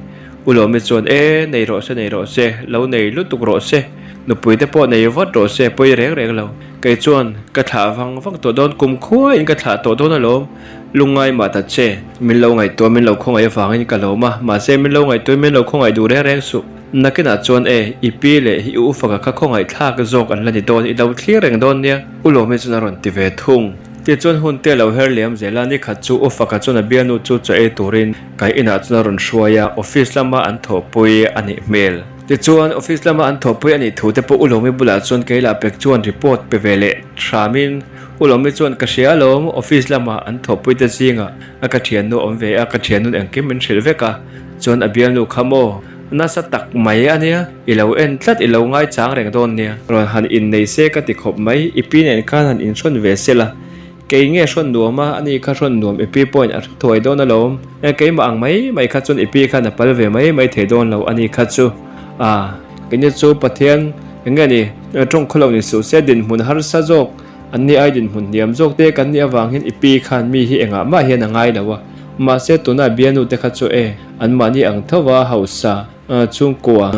U Lawmi chuan, E, nei rawh se, nei rawh se, lo nei lutuk rawh se, nupui te pawh nei vat rawh se, pawi reng reng lo. Kei chuan ka thlah vang vang tawh dawn, kum khuaiin ka thlah tawh dawn alawm, lungngai mah ta che. Min lo ngaihtuah, min lo khawngaih avangin ka lawm a, mahse min lo ngaihtuahin min lo khawngaih duh reng reng suh. Nakinah chuan e, i pi leh i u faka kha khawngaih thlak zawk an la ni dawn, i lo thlir reng dawn nia. U Lawmi chuan a rawn ti ve thung. Tichuan hun te a lo her liam zel a, nikhat chu u faka chuan a bialnu chu chaw ei turin kai inah chuan a rawn hruai a, office lama an thawhpui a nih hmel. Tichuan office lama an thawhpui a nih thu te pawh U Lawmi bulah chuan keilah pek chuan report pe ve leh hramin U Lawmi chuan ka hria alawm, office lama an thawhpui te zingah a ka thiannu a awm ve a, ka thiannu engkim min hrilh vek a, chuan a bialnu kha maw? Nasa tak mai a nia, i lo en tlat i lo ngaichang reng dawn nia. Rawn han innei se ka ti khawp mai, i pi nen khan han inhrawn ve se la. Kei nge hrawn nuam a, ani kha hrawn nuam i pi pawhin a hre thuai dawn alawm. Keimah ang mai mai kha chuan i pi khan a pal ve mai mai thei dawn lo ani kha chu. A, keini chu Pathian eng nge ni, tawng khaw lo ni suh se dinhmun harsa zawk, an ni ai dinhmun hniam zawk te kan nih avang hian i pi khan mi hi engah mah hian a ngai lo a. Mahse tuna bianu te kha chu e, Anmahni ang tho va hausa chhungkua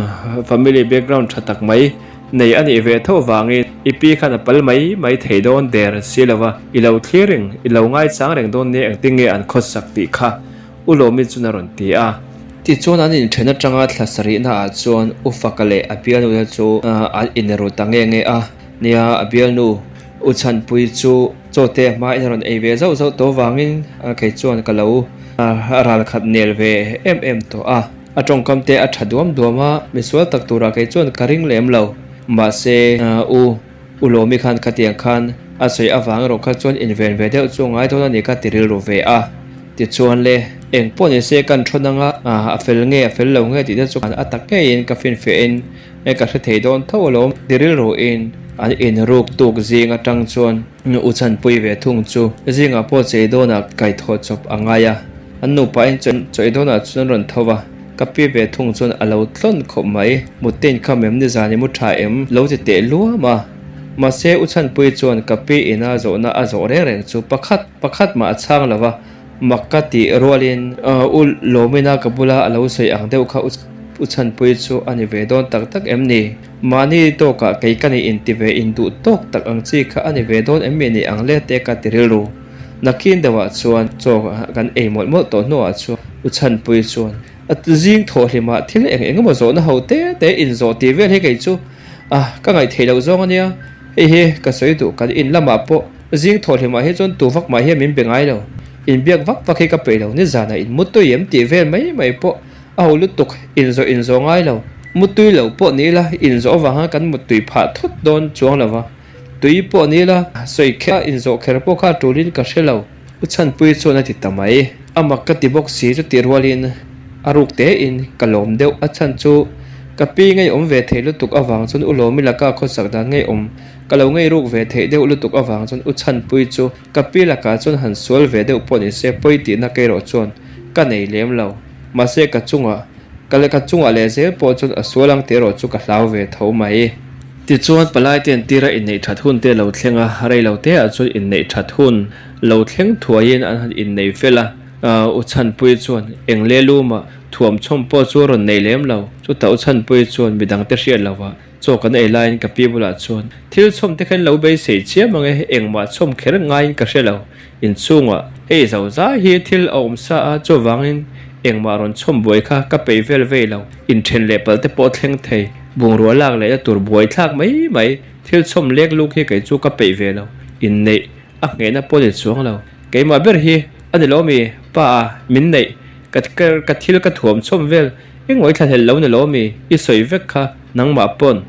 family background tha tak mai nei a nih ve tho vangin i pi khan a pal mai mai thei dawn der si lo va, i lo thlir reng, i lo ngaichang reng dawn nia engtin nge an khawsak tih kha U Lawmi chuan a rawn ti a. Tichuan an inthen atanga thla sarihna ah chuan U Faka leh a bialnu te chu an inru ta nge nge a, nia a bialnu U Chhanpui chu chaw te hmain a rawn ei ve zauh zauh tawh vangin kei chuan ka lo A ral khat nel ve em em tawh a, a tawngkam te a tha duam duam a, misual tak turah kei chuan ka ring lem lo. Mahse, u, u Lawmi khan khatiang khan a sawi avang erawh kha chuan inven ve deuh chu a ngai dawn a ni ka ti rilru ve a. Tichuan le, eng pawh ni se kan thawn anga a fel nge a fel lo nge tih te chu a tak ngeiin ka finfiahin ka hre thei dawn tho alawm ti rilruin an inruk tuk zing atang chuan U Chhanpui ve thung chu zingah pawh chei dawnah kaihthawh chawp a ngai a, an nupain chawi dawnah chuan an rawn tho va, ka pi ve thung chuan a lo tlawn khawp mai. Mutte inkham em nizan i mu tha em? Lo ti teh luam a. Mahse U Chhanpui chuan ka pi ina zawhna a zawh reng reng chu pakhat pakhat mah a chhang lo va, mak ka tih rualin U Lawmina ka bula a lo sawi ang deuh kha U Chhanpui chu a ni ve dawn tak tak em ni? Mahni tawkah kei ka nih inti ve induh tawk tak ang chi kha a ni ve dawn em mi ni ang le te ka ti rilru. Nakin deuhah chuan chaw kan ei mawlh mawlh tawh hnuah chuan U Chhanpui chuan a zing thawh hlimah thil eng eng emaw zawhna ho te te inzawh tih vel hi kei chu a ka ngaih theih loh zawng a nia. Hei hi ka sawi duh kan in lamah pawh zing thawh hlimah hi chuan tu vak mah hian min be ngai lo. Inbiak vak vak hi ka peih lo nizanah inmutui em tih vel mai mai pawh A ho lutuk, inzawh inzawh ngai lo. Mutui lo pawh ni ila, inzawh avanga kan muttui phah thut dawn chuang lo va. Tui pawh ni ila, sawi kher a inzawh kher pawh kha a tulin ka hre lo. U Chhanpui chuan a ti ta mai. A mak ka ti bawk si chutih rualin a ruk tein ka lawm deuh. A chhan chu ka pi ngeiawm ve thei lutuk avang chuan U Lawmi laka khawsak dan ngeiawm ka lo ngei ruk ve theih deuh lutuk avang chuan U Chhanpui chu ka pi lakah chuan han sual ve deuh pawh ni se pawi tihna kerawh chuan ka nei lem lo. Mahse ka chungah, ka lehkha chungah leh zel pawh chuan a sual ang tih erawh chu ka hlau ve tho mai. Tichuan palai te entira inneih that hun te lo thleng a, rei lo te ah chuan inneih that hun lo thleng thuaiin an han innei fel a. U Chhanpuii chuan eng le lumah thuam chhawm pawh chu a rawn nei lem lo. Chutah U Chhanpuii chuan midangte hriat lovah chaw kan ei laiin ka pi bulah chuan thil chhawm te khan lo beisei chiam ang e, engmah chhawm kher ngaiin ka hre lo. Inchhungah hei zo zai hi thil a awm sa a, chuvangin engmah rawn chhawm buai kha ka peih vel vei lo. Inthen leh palh te pawh thleng thei, bungrua lak lehna tur buai thlak mai mai, thil chhawm lek luk hi kei chu ka peih ve lo. Inneih a nghehna pawh ni chuang lo. Keimah ber hi a ni lo mi? Pa a, min neih, ka ka thil ka thuam chhawm vel, engmah i thlahlel lo ni lo mi? I sawi vek kha nangmah pawn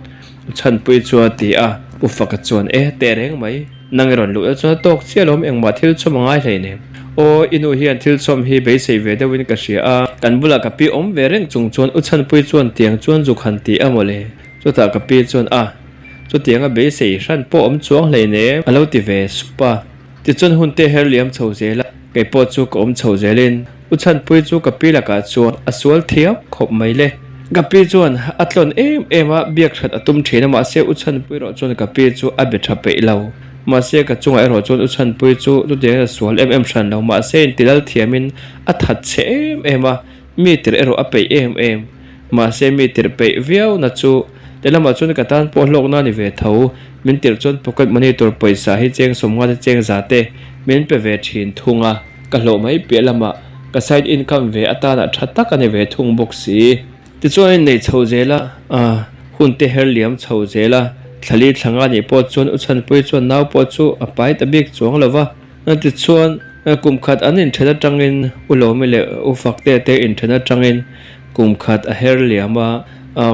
Chhanpui chuan a ti a, U Faka chuan e teh reng mai, nang i rawn luh na chuan a tawk chiah alawm engmah thil chhawm a ngai hleinem. Aw, i nu hian thil chhawm hi beisei ve deuhin ka hria a, kan bulah ka pi awm ve reng chung chuan U Chhanpui chuan tiang chuan zuk han ti a mawle. Chutah ka pi chuan a, chutianga beisei hran pawh awm chuang hleinem a lo ti ve sup a. Tichuan hun te her liam chho zel a, kei pawh chu ka awm chho zelin U Chhanpui chu ka pi lakah chuan a sual thiam khawp mai le. Ka pi chuan a tlawn em em a, biak that a tum thin a, mahse U Chhanpui erawh chuan ka pi chu a be tha peih lo. Mahse ka chungah erawh chuan U Chhanpui chu chutiangin a sual em em hran lo, mahse intilal thiamin a that chhe em em a, mi tirh erawh a peih em em. Mahse mi tirh peih viau na chu lehlamah chuan ka tan pawh hlawkna a ni ve tho. Min tirh chuan pocket money tur pawisa hi cheng sawmnga te cheng za te min pe ve thin thung a, ka hlawh mai piah lamah ka side income ve atana tha tak a ni ve thung bawk si. Tichuan a innei chho zel a, hun te her liam chho zel a, thlali thla nga nih pawh chuan U Chhanpui chuan nau pawh chu a pai ta bik chuang lo va. Tichuan kum khat an inthen atangin U Lawmi leh U Fakte te inthen atangin kum khat a her liam a,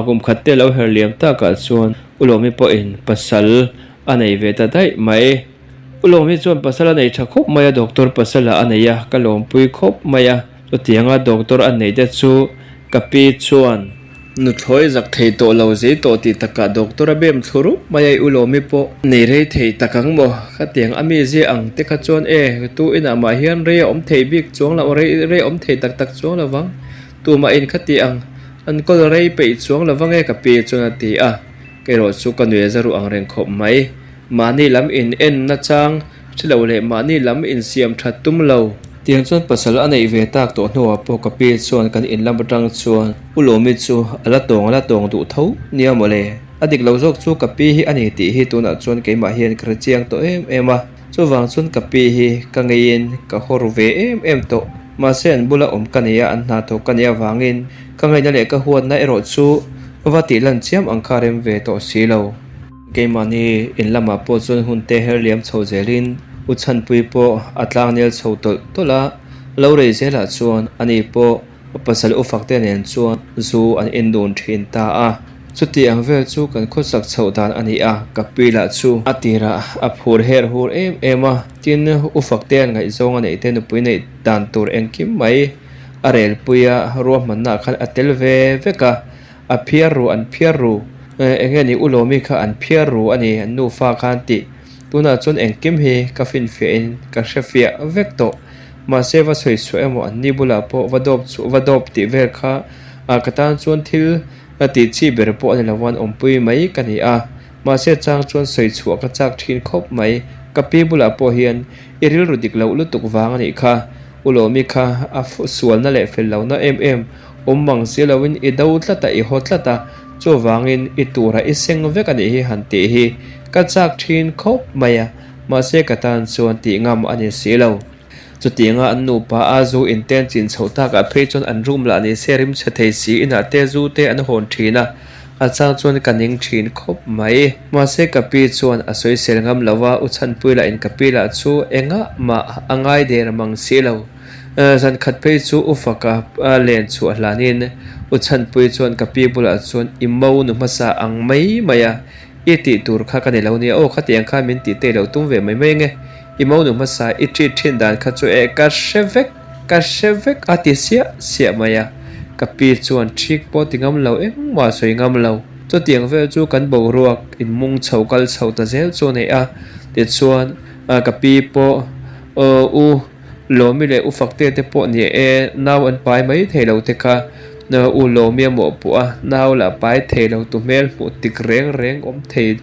kum khat te lo her liam takah chuan U Lawmi pawhin pasal a nei ve ta daih mai. U Lawmi chuan pasal a nei tha khawp mai a, doctor pasal ah a nei a, ka lawmpui khawp mai a. Chutianga doctor a neih te chu ka pi chuan nuthlawi zak thei tawh lo zei tawh tih takah doctor a bem thlu rup mai a, i U Lawmi pawh nei rei thei tak ang maw? Khatiang a mi zia ang te kha chuan e, tu inah mah hian rei a awm thei bik chuang lo, rei rei a awm thei tak tak chuang lo vang. Tumah in khati ang an kawl rei peih chuang lo vang e ka pi chuan a ti a, kei erawh chu ka nuih a za ruh ang reng khawp mai. Mahni lam in en na chang hre lo leh mahni lam in siam that tum lo. Tiang chuan pasal a neih ve tak tawh hnuah pawh ka pi chuan kan in lam atang chuan U Lawmi chu a la tawng a la tawng duh tho nia mawle. A dik lo zawk chu ka pi hi a ni tih hi tunah chuan keimah hian ka hre chiang tawh em em a. Chuvang chuan ka pi hi ka ngeiin ka haw ru ve em em tawh. Mahse an bula awm ka nei a, an hna thawk ka nih avangin ka ngaihna leh ka huatna erawh chu va tih lan chiam ang kha rem ve tawh si lo. Keimahni in lamah pawh chuan hun te her liam chho zelin U Chhanpui pawh a tlangnel chho tawlh tawlh a, lo rei zelah chuan ani pawh a pasal U Fakte nen chuan zu an in dun thin ta a. Chuti ang vel chu kan khawsak chhoh dan a ni a, ka pi lah chu a tirah a phur her hur em em a, tin U Faktea'n ngaihzawng a neih te nupui neih dan tur engkim mai a relpui a, ruahmanna khan a tel ve vek a, A phiar ru, an phiar ru. Eng nge ni U Lawmi kha an phiar ru a ni, an nufa khan tih. Tunah chuan engkim hi ka finfiahin ka hre fiah vek tawh. Mahse va sawi chhuah emaw an ni bulah pawh va dawp chhuah va dawp tih vel kha ka tan chuan thil ka tih chi ber pawh a ni lo an awmpui mai ka ni a. Mahse chang chuan sawi chhuah ka chak thin khawp mai. Ka pi bulah pawh hian i rilru dik loh lutuk vang a nih kha. U Lawmi kha a sualna leh fel lohna em em Awm mang si loin i do tlat a, i haw tlat a, chuvangin i turah i seng vek a nih hi han tih hi ka chak thin khawp mai a, mahse ka tan chuan tih ngam a ni si lo. Chutianga an nupa a zu inten chin chhoh takah phei chuan an room lah ni se rim chhe thei si inah te zu te an hawn thin a, a chang chuan ka ning thin khawp mai. Mahse ka pi chuan a sawisel ngam lo a, U Chhanpui lah in ka pi lah chu engah mah a ngai der mang si lo. Zan khat phei chu U Faka len chhuah hlanin U Chhanpui chuan ka pi bulah chuan i mo nu hmasa ang mai mai a, i tih tur kha ka ni lo nia aw khatiang khan min tih te lo tum ve mai mai nge, i mo nu hmasa i treat thin dan kha chu eh ka hre vek ka hre vek a ti siah siah mai a, ka pi chuan thik pawh ti ngam lo engmah sawi ngam lo. Chutiang vel chu kan boruak inmung chho kal chho ta zel chu a nei a, tichuan ka pi pawh U Lawmi leh U Fakte te pawh ni e, nau an pai mai thei lo te kha. U Lawmi a mawhpuh a, nau lah pai thei lo tu hmel hmuh tik reng reng awm thei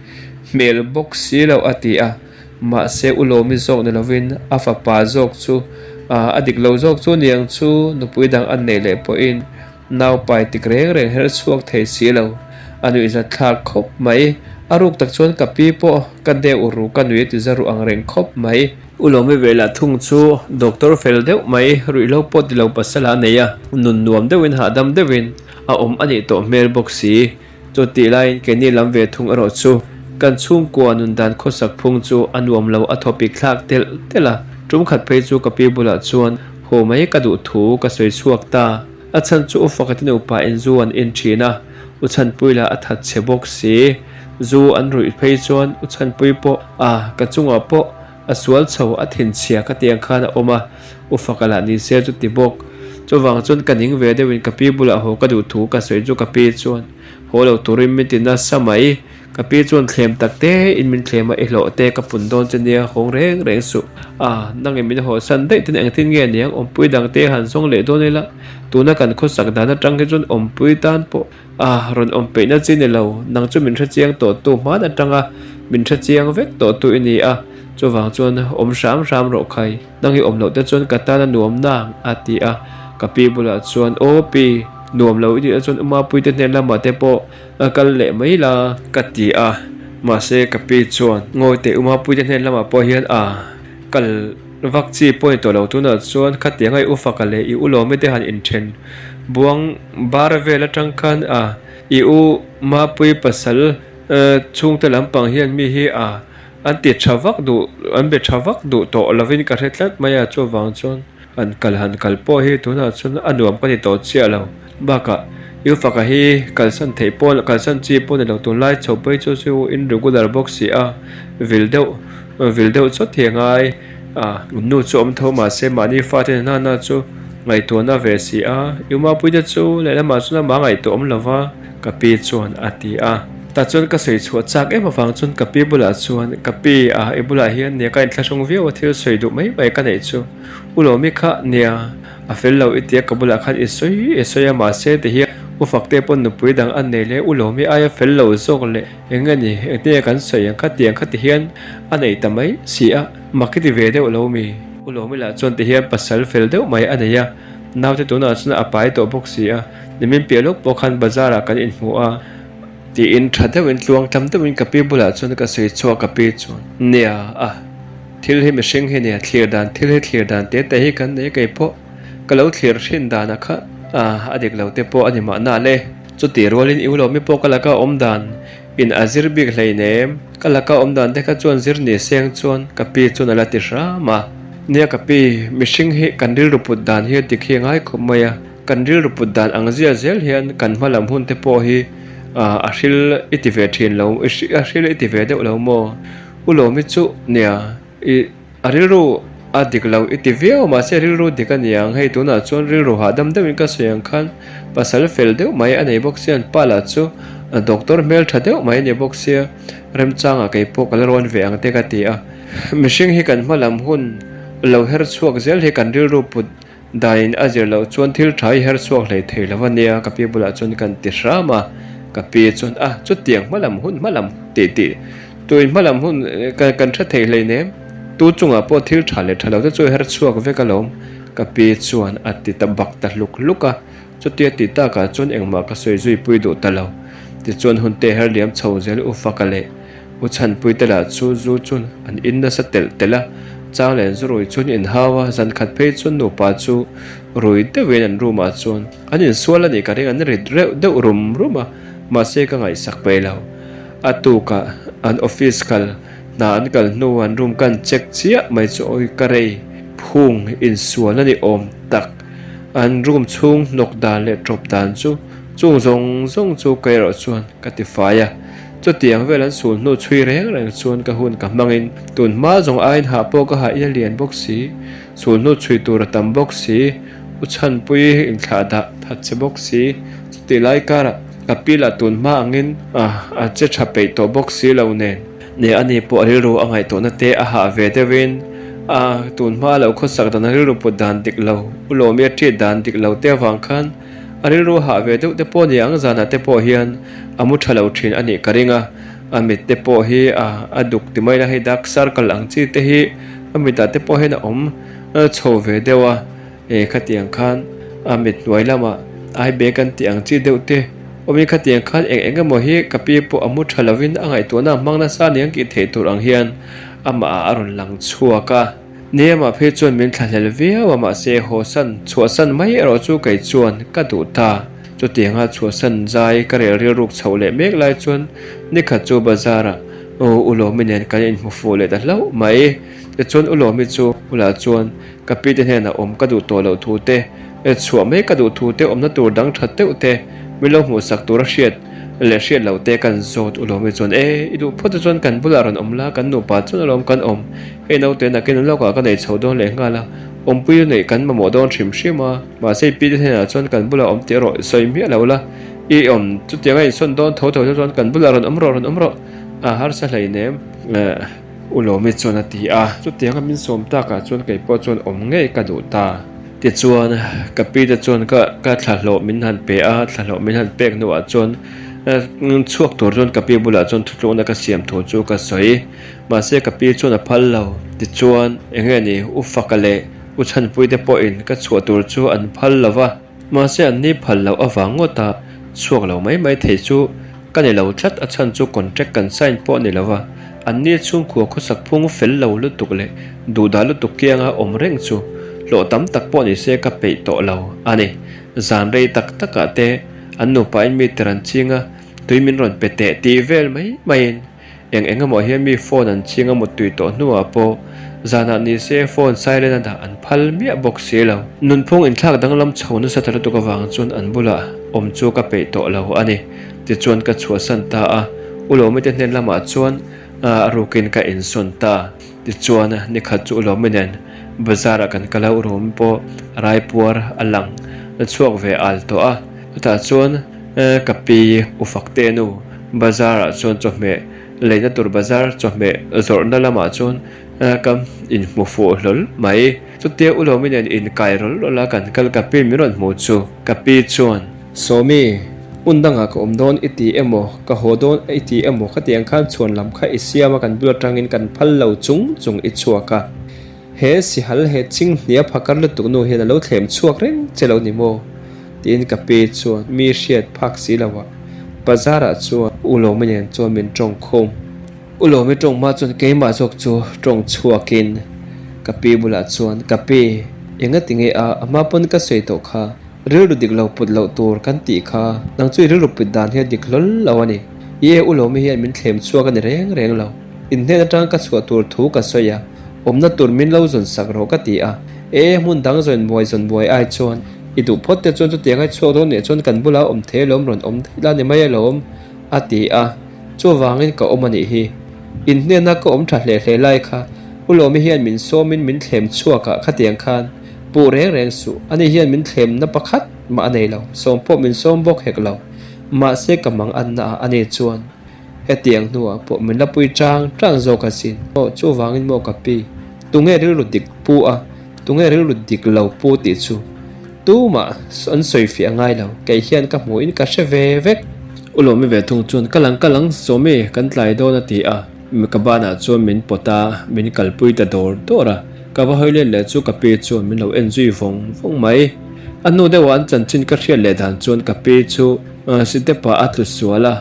hmel bawk si lo a ti a. Mahse U Lawmi zawk ni lovin a fapa zawk chu A dik lo zawk chu niang chu nupui dang an neih leh pawhin nau pai tik reng reng her chhuak thei si lo. A nuihzat thlak khawp mai. A ruk tak chuan ka pi pawh ka deuh ru ka nui a ti za ruh ang reng khawp mai. U Lawmi ve lah thung chu doctor fel deuh mai ruihhlo pawh ti lo pasal a nei a, nun nuam deuhin hahdam deuhin a awm a nih tawh hmel bawk si. Chu tih laiin keini lam ve thung erawh chu kan chhungkua nun dan khawsak phung chu a nuam lo a thawpik thlak telh telh a, tum khat phei chu ka pi bulah chuan haw mai ka duh thu ka sawi chhuak ta. A chhan chu u Fakati nupa in zu an in thin a, u Chhanpui lah a that chhe bawk si. Zu an ruih phei chuan u Chhanpui pawh a ka chungah pawh a sual chho a thinchhia ka tiang khan a awm a, u Faka lah ni se chu ti bawk. Chuvang chuan ka ning ve deuhin ka pi bulah haw ka duh thu ka sawi chu ka pi chuan haw lo turin min ti nasa mai. Ka pi chuan thlem tak te in min thlem a, i hlawh te ka pun dawn che nia hawng reng reng suh. A, nangin min haw san daih ten engtin nge niang awmpui dang te han zawng leh dawn ila, tuna kan khawsak dan atang hi chuan awmpui tan pawh A, rawn awm peihna chi ni lo, nang chu min hrechiang tawh tu hman atanga min hrechiang vek tawh tu i ni a, chuvang chuan awm hram hram rawh khai, nang i awm loh te chuan ka tan a nuam nang, a ti a, ka pi bulah chuan aw pi, nuam lo i tih na chuan Umapuii te hnen lamah te pawh a kal leh mai la, ka ti a, mahse ka pi chuan ngawi teh Umapuii te hnen lamah pawh hian a kal vak chi pawh ni tawh lo tunah chuan khatianga i u faka leh i u lawmi te han inthen Buang bar vel atang khan a i u Mapui pasal chhungte lampang hian mi hi a an ti tha vak duh an be tha vak duh tawh lovin ka hre tlat mai a chuvang chuan han kal han kal pawh hi tunah chuan a nuam ka ti tawh chiah lo bakah i u faka hi kalsan theih pawh kalsan chi pawh ni lo tunlai chho phei chu chu in regular bawk si a vil deuh vil deuh chawt hi a ngai. A, nu chu awm tho mahse mahni fate hna hna chu ngaihtuahna ve si a, i umapuite chu lehlamah chuan amah ngaihtuah awm lo va, ka pi chuan a ti a. Tah chuan ka sawi chhuah chak em avang chuan ka pi bulah chuan, Ka pi, a, i bulah hian nia ka inthlahrung viau a thil sawi duh mai mai ka neih chu. U Lawmi kha nia, a fel lo i tia ka bulah khan i sawi i sawi a mahse ti hian U Fakte pawn nupui dang an nei leh U Lawmi aia fel lo zawk leh eng nge ni, engtin nge kan sawi ang kha tiang kha ti hian a nei ta mai si a. Mak i ti ve deuh lo mi? U Lawmila chuan ti hian pasal fel deuh mai a nei a, naute tunah chuan a pai tawh bawk si a, nimin piah lawk pawh khan bazar ah kan inhmu a, tiin tha deuhin tluang tlam deuhin ka pi bulah chuan ka sawi chhuak ka pi chuan nia a, thil hi mihring hi nia thlir dan thil hi thlir dan te te hi kan nei kei pawh ka lo thlir thin dan a kha a, a dik lo te pawh a ni mahna le, chutih rualin i U Lawmi pawh ka laka awm dan In a zir bik hleinem, ka laka awm dan te kha chuan zir ni seng chuan ka pi chuan a la ti hram a. Nia ka pi, mihring hi kan rilru put dan hi a dik hi a ngai khawp mai a, kan rilru put dan ang zia zel hian kan hma lam hun te pawh hi a hril i ti ve thin lo, a hril i ti ve deuh lo maw? U Lawmi chu nia i. A rilru a dik lo i ti viau mahse rilru dik a niang, hei tunah chuan rilru hahdam deuhin ka sawi ang khan pasal fel deuh mai a nei bawk sia an pa lah chu doctor hmel tha deuh mai a ni bawk sia remchangah kei pawh ka la rawn ve ang te ka ti a. Mihring hi kan hma lam hun lo her chhuak zel hi kan rilru put Daiin a zir loh chuan thil tha i her chhuak hlei thei lo a nia, ka pi bulah chuan kan ti hram a, ka pi chuan a chutiang hma lam hun hma lam tih tih tuin hma lam hun kan hre thei hlei nem, tu chungah pawh thil tha leh tha lo te chu i her chhuak vek alawm, ka pi chuan a ti ta bak ta hluk hluk a, chutia tih takah chuan engmah ka sawi zui pui duh ta lo, tichuan hun te her liam chho zel u faka leh. U Chhanpuite lah chu zu chun an in nasa telh telh a, chang leh zu rui chun inhau a, zan khat phei chuan nupa chu rui deuhin an room ah chuan an insual a nih ka ring, an rit reuh deuh rum rum a, mahse ka ngaihsak peih lo. A tukah an office kal hna an kal hnu an room kan check chiah mai chu awi ka rei phung insual a ni awm tak, an room chhung hnawk dan leh tawp dan chu chung zawng zawng chu ka erawh chuan ka ti fai a. Chutiang vel an sul hnu chhui reng reng chuan ka hun ka hmangin tun hma zawng aiin hah pawh ka hah in a lian bawk si, sul hnu chhui tur a tam bawk si, u chhanpui inthlah dah that che bawk si, chutih lai karah ka pi lah tun hma angin a che tha peih tawh bawk si lo nen. Nia ani pawh a rilru a ngaihtuahna te a hah ve deuhin a tun hma lo khawsak dan a rilru put dan dik lo, u Lawmi a treat dan dik lo te avang khan A rilru hah ve deuh te pawh ni ang zanah te pawh hian a mu tha lo thin a nih ka ring a, a mit te pawh hi a a duk ti mai la hei dark circle ang chi te hi a mitah te pawh hian a awm. chho ve deuh a, e khatiang khan a mit hnuai lamah ai bag an tih ang chi deuh te awmin khatiang khan eng eng emaw hi ka pi pawh a mu tha lovin a ngaihtuahna a hmang nasa aniang tih theih tur ang hian amah ah a rawn lang chhuak a. Ni amah phei chuan min thlahlel viau a mahse hawsan chhuahsan mai erawh chu kei chuan ka duh ta. Chutianga chhuahsan zai ka rel rilruk chhoh leh mek lai chuan nikhat chu bazar ah U Lawmi nen kan inhmu fuh leh ta hlauh mai. Tichuan U Lawmi chu bulah chuan ka pi te hnenah awm ka duh tawh loh thu te, chhuah mai ka duh thu te, awmna tur dang that deuh te min lo hmuhsak tur a hriat leh hriat loh te kan zawt. U Lawmi chuan E, i duh phawt te chuan kan bulah rawn awm la, kan nupa chuan alawm kan awm. Hei naute nakin lawkah ka nei chho dawn leh nghal a, awmpui neih kan mamawh dawn hrim hrim a, mahse i pi te hnenah chuan kan bulah awm tih erawh sawi miah lo la, i awm chutianga insawn dawn tho tho te chuan kan bulah rawn awm rawh, rawn awm rawh, a harsa hleinem. U Lawmi chuan a ti a, chutianga min sawm takah chuan kei pawh chuan awm ngei ka duh ta. Tichuan, ka pi te chuan ka ka thlahlawh min han pe a, thlahlawh min han pek hnuah chuan chhuak tur chuan ka pi bulah chuan thutlukna ka siam thu chu ka sawi. Mahse ka pi chuan a phal lo. Tichuan, eng nge ni, U Faka leh U Chhanpui te pawhin ka chhuah tur chu an phal lo va. Mahse an ni phal loh avang ngawta chhuak lo mai mai thei chu ka ni lo tlat, a chhan chu contract kan sign pawh a ni lo va, an ni chhungkua khawsak phung fel lo lutuk leh duhdah lutuk kianga awm reng chu hlawh tam tak pawh ni se ka peih tawh lo a ni. Zan rei tak takah te an nupain mi tir an ching a, tui min rawn pe teh tih vel mai maiin Eng eng emaw hian mi phone an ching a muttui tawh hnuah pawh zanah ni se phone silent a dah an phal miah bawk si lo. Nunphung inthlak danglam chho nasa ta lutuk avang chuan an bulah awm chu ka peih tawh lo a ni. Tichuan ka chhuahsan ta a, U Lawmi te hnen lamah chuan a rukin ka insawn ta. Tichuan nikhat chu U Lawmi nen bazar ah kan kal a, U Lawmi pawh raipuar a lang chhuak ve al tawh a. Chutah chuan ka pi U Fakte nu Bazar ah chuan chawhmeh leina tur bazar chawhmeh zawrhna lamah chuan ka inhmu fuh hlawl mai. Chutia U Lawmi nen inkai rawlh rawlh a kan kal ka pi min rawn hmuh chu ka pi chuan, Sawmi, hmun dangah ka awm dawn i ti emaw, ka haw dawn i ti emaw khati ang khan chhuan lam kha i siam a kan bul atangin kan phal lo chung chung i chhuak a. He sihal he chinghnia phakar lutuk nu hian a lo thlem chhuak reng che lo ni maw? Tiin ka pi chuan mi hriat phak si lo a, bazar ah chuan U Lawmi nen chuan min tawng khum. U Lawmi tawng hma chuan keimah zawk chu tawng chhuak in ka pi bulah chuan, Ka pi, enga ti nge a, a hma pawn ka sawi tawh kha, rilru dik lo put loh tur kan tih kha, nang chu i rilru put dan hi a dik hlawl lo a ni. I e U Lawmi hian min thlem chhuak a ni reng reng lo. In hnen atang ka chhuah tur thu ka sawi a, awmna tur min lo zawn sak rawh ka ti a, e hmun dang zawn buai zawn buai ai chuan I duh phawt te chuan chutiang ai chhuak dawn nih chuan kan bula awm thei alawm rawn awm daih la ni mai alawm a ti a, chuvangin ka awm a nih hi. In hnena ka awm tha hle hle lai kha U Lawmi hian min sawmin min thlem chhuak ah khatiang khan puh reng reng suh, ani hian min thlemna pakhat mah a nei lo, sawm pawh min sawm bawk hek lo, mahse ka mang anna ah ani chuan Hetiang hnuah pawh min la pui chang chang zawk asin. Aw, chuvangin maw ka pi, tunge rilru dik pu a, tunge rilru dik lo pu tih chu tumah an sawi fiah ngai lo, kei hian ka hmuhin ka hre ve vek. U Lawmi ve thung chuan ka lang ka lang Sawmi, kan tlai dawn a ti a, ka banah chuan min pawt a, min kalpui ta dawr dawr a, ka va hawi let leh chu ka pi chuan min lo en zui vawng vawng mai. A hnu deuhah an chanchin ka hriat leh dan chuan ka pi chu sitepa a tlu sual a,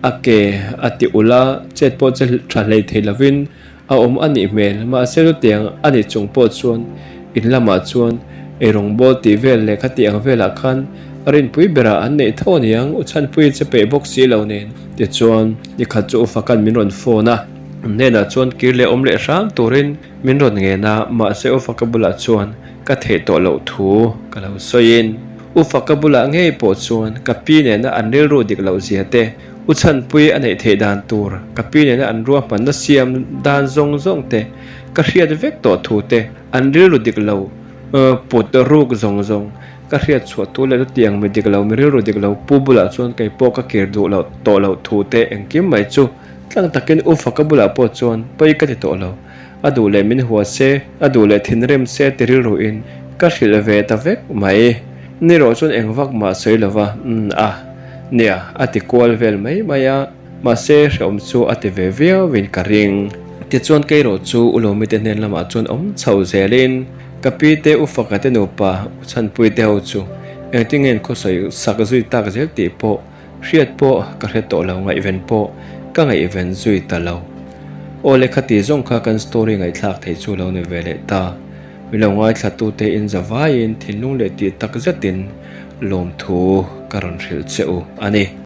A ke a ti ulh a, chet pawh che tha hlei thei lovin a awm a nih hmel. Mahse chutiang a nih chung pawh chuan in lamah chuan eirawngbawl tih vel leh khati ang velah khan a rinpui berah an neih tho aniang, u chhanpui che peih bawk si lo nen. Tichuan nikhat chu u Fakan min rawn phone a, an hnenah chuan kir leh awm leh hram turin min rawn ngen a, mahse u Faka bulah chuan ka theih tawh loh thu ka lo sawiin. U Faka bulah ngei pawh chuan ka pi nena an rilru dik loh zia te, U Chhanpui a neih theih dan tur, ka pi nena an ruahmanna siam dan zawng zawng te, ka hriat vek tawh thu te, an rilru dik lo put ruk zawng zawng ka hriat chhuah tu leh chutiang mi dik lo, mi rilru dik lo pu bulah chuan kei pawh ka kir duh loh tawh loh thu te engkim mai chu tlang takin U Faka bulah pawh chuan pawi ka ti tawh lo. A duh leh min hua se, a duh leh thinrim se ti rilruin ka hrilh ve ta vek mai. Ni rawh chuan eng vak mah sawi lo va, umm a, nia, a ti kual vel mai mai a, mahse hrehawm chu a ti ve viauin ka ring. Tichuan kei rawh chu U Lawmite hnen lamah chuan awm chho zelin Ka pi te u faka te nupa u chhanpui te ho chu engtin nge an khawsawi sak zui tak zel tih pawh hriat pawh ka hre tawh lo ngaihven pawh ka ngaihven zui ta lo. Aw le khati zawng kha kan story ngaihthlak thei chu lo ni ve leh ta. Mi lo ngaithlatute in zavaiin thinlung leh tih tak zetin lawmthu ka rawn hrilh che u a ni.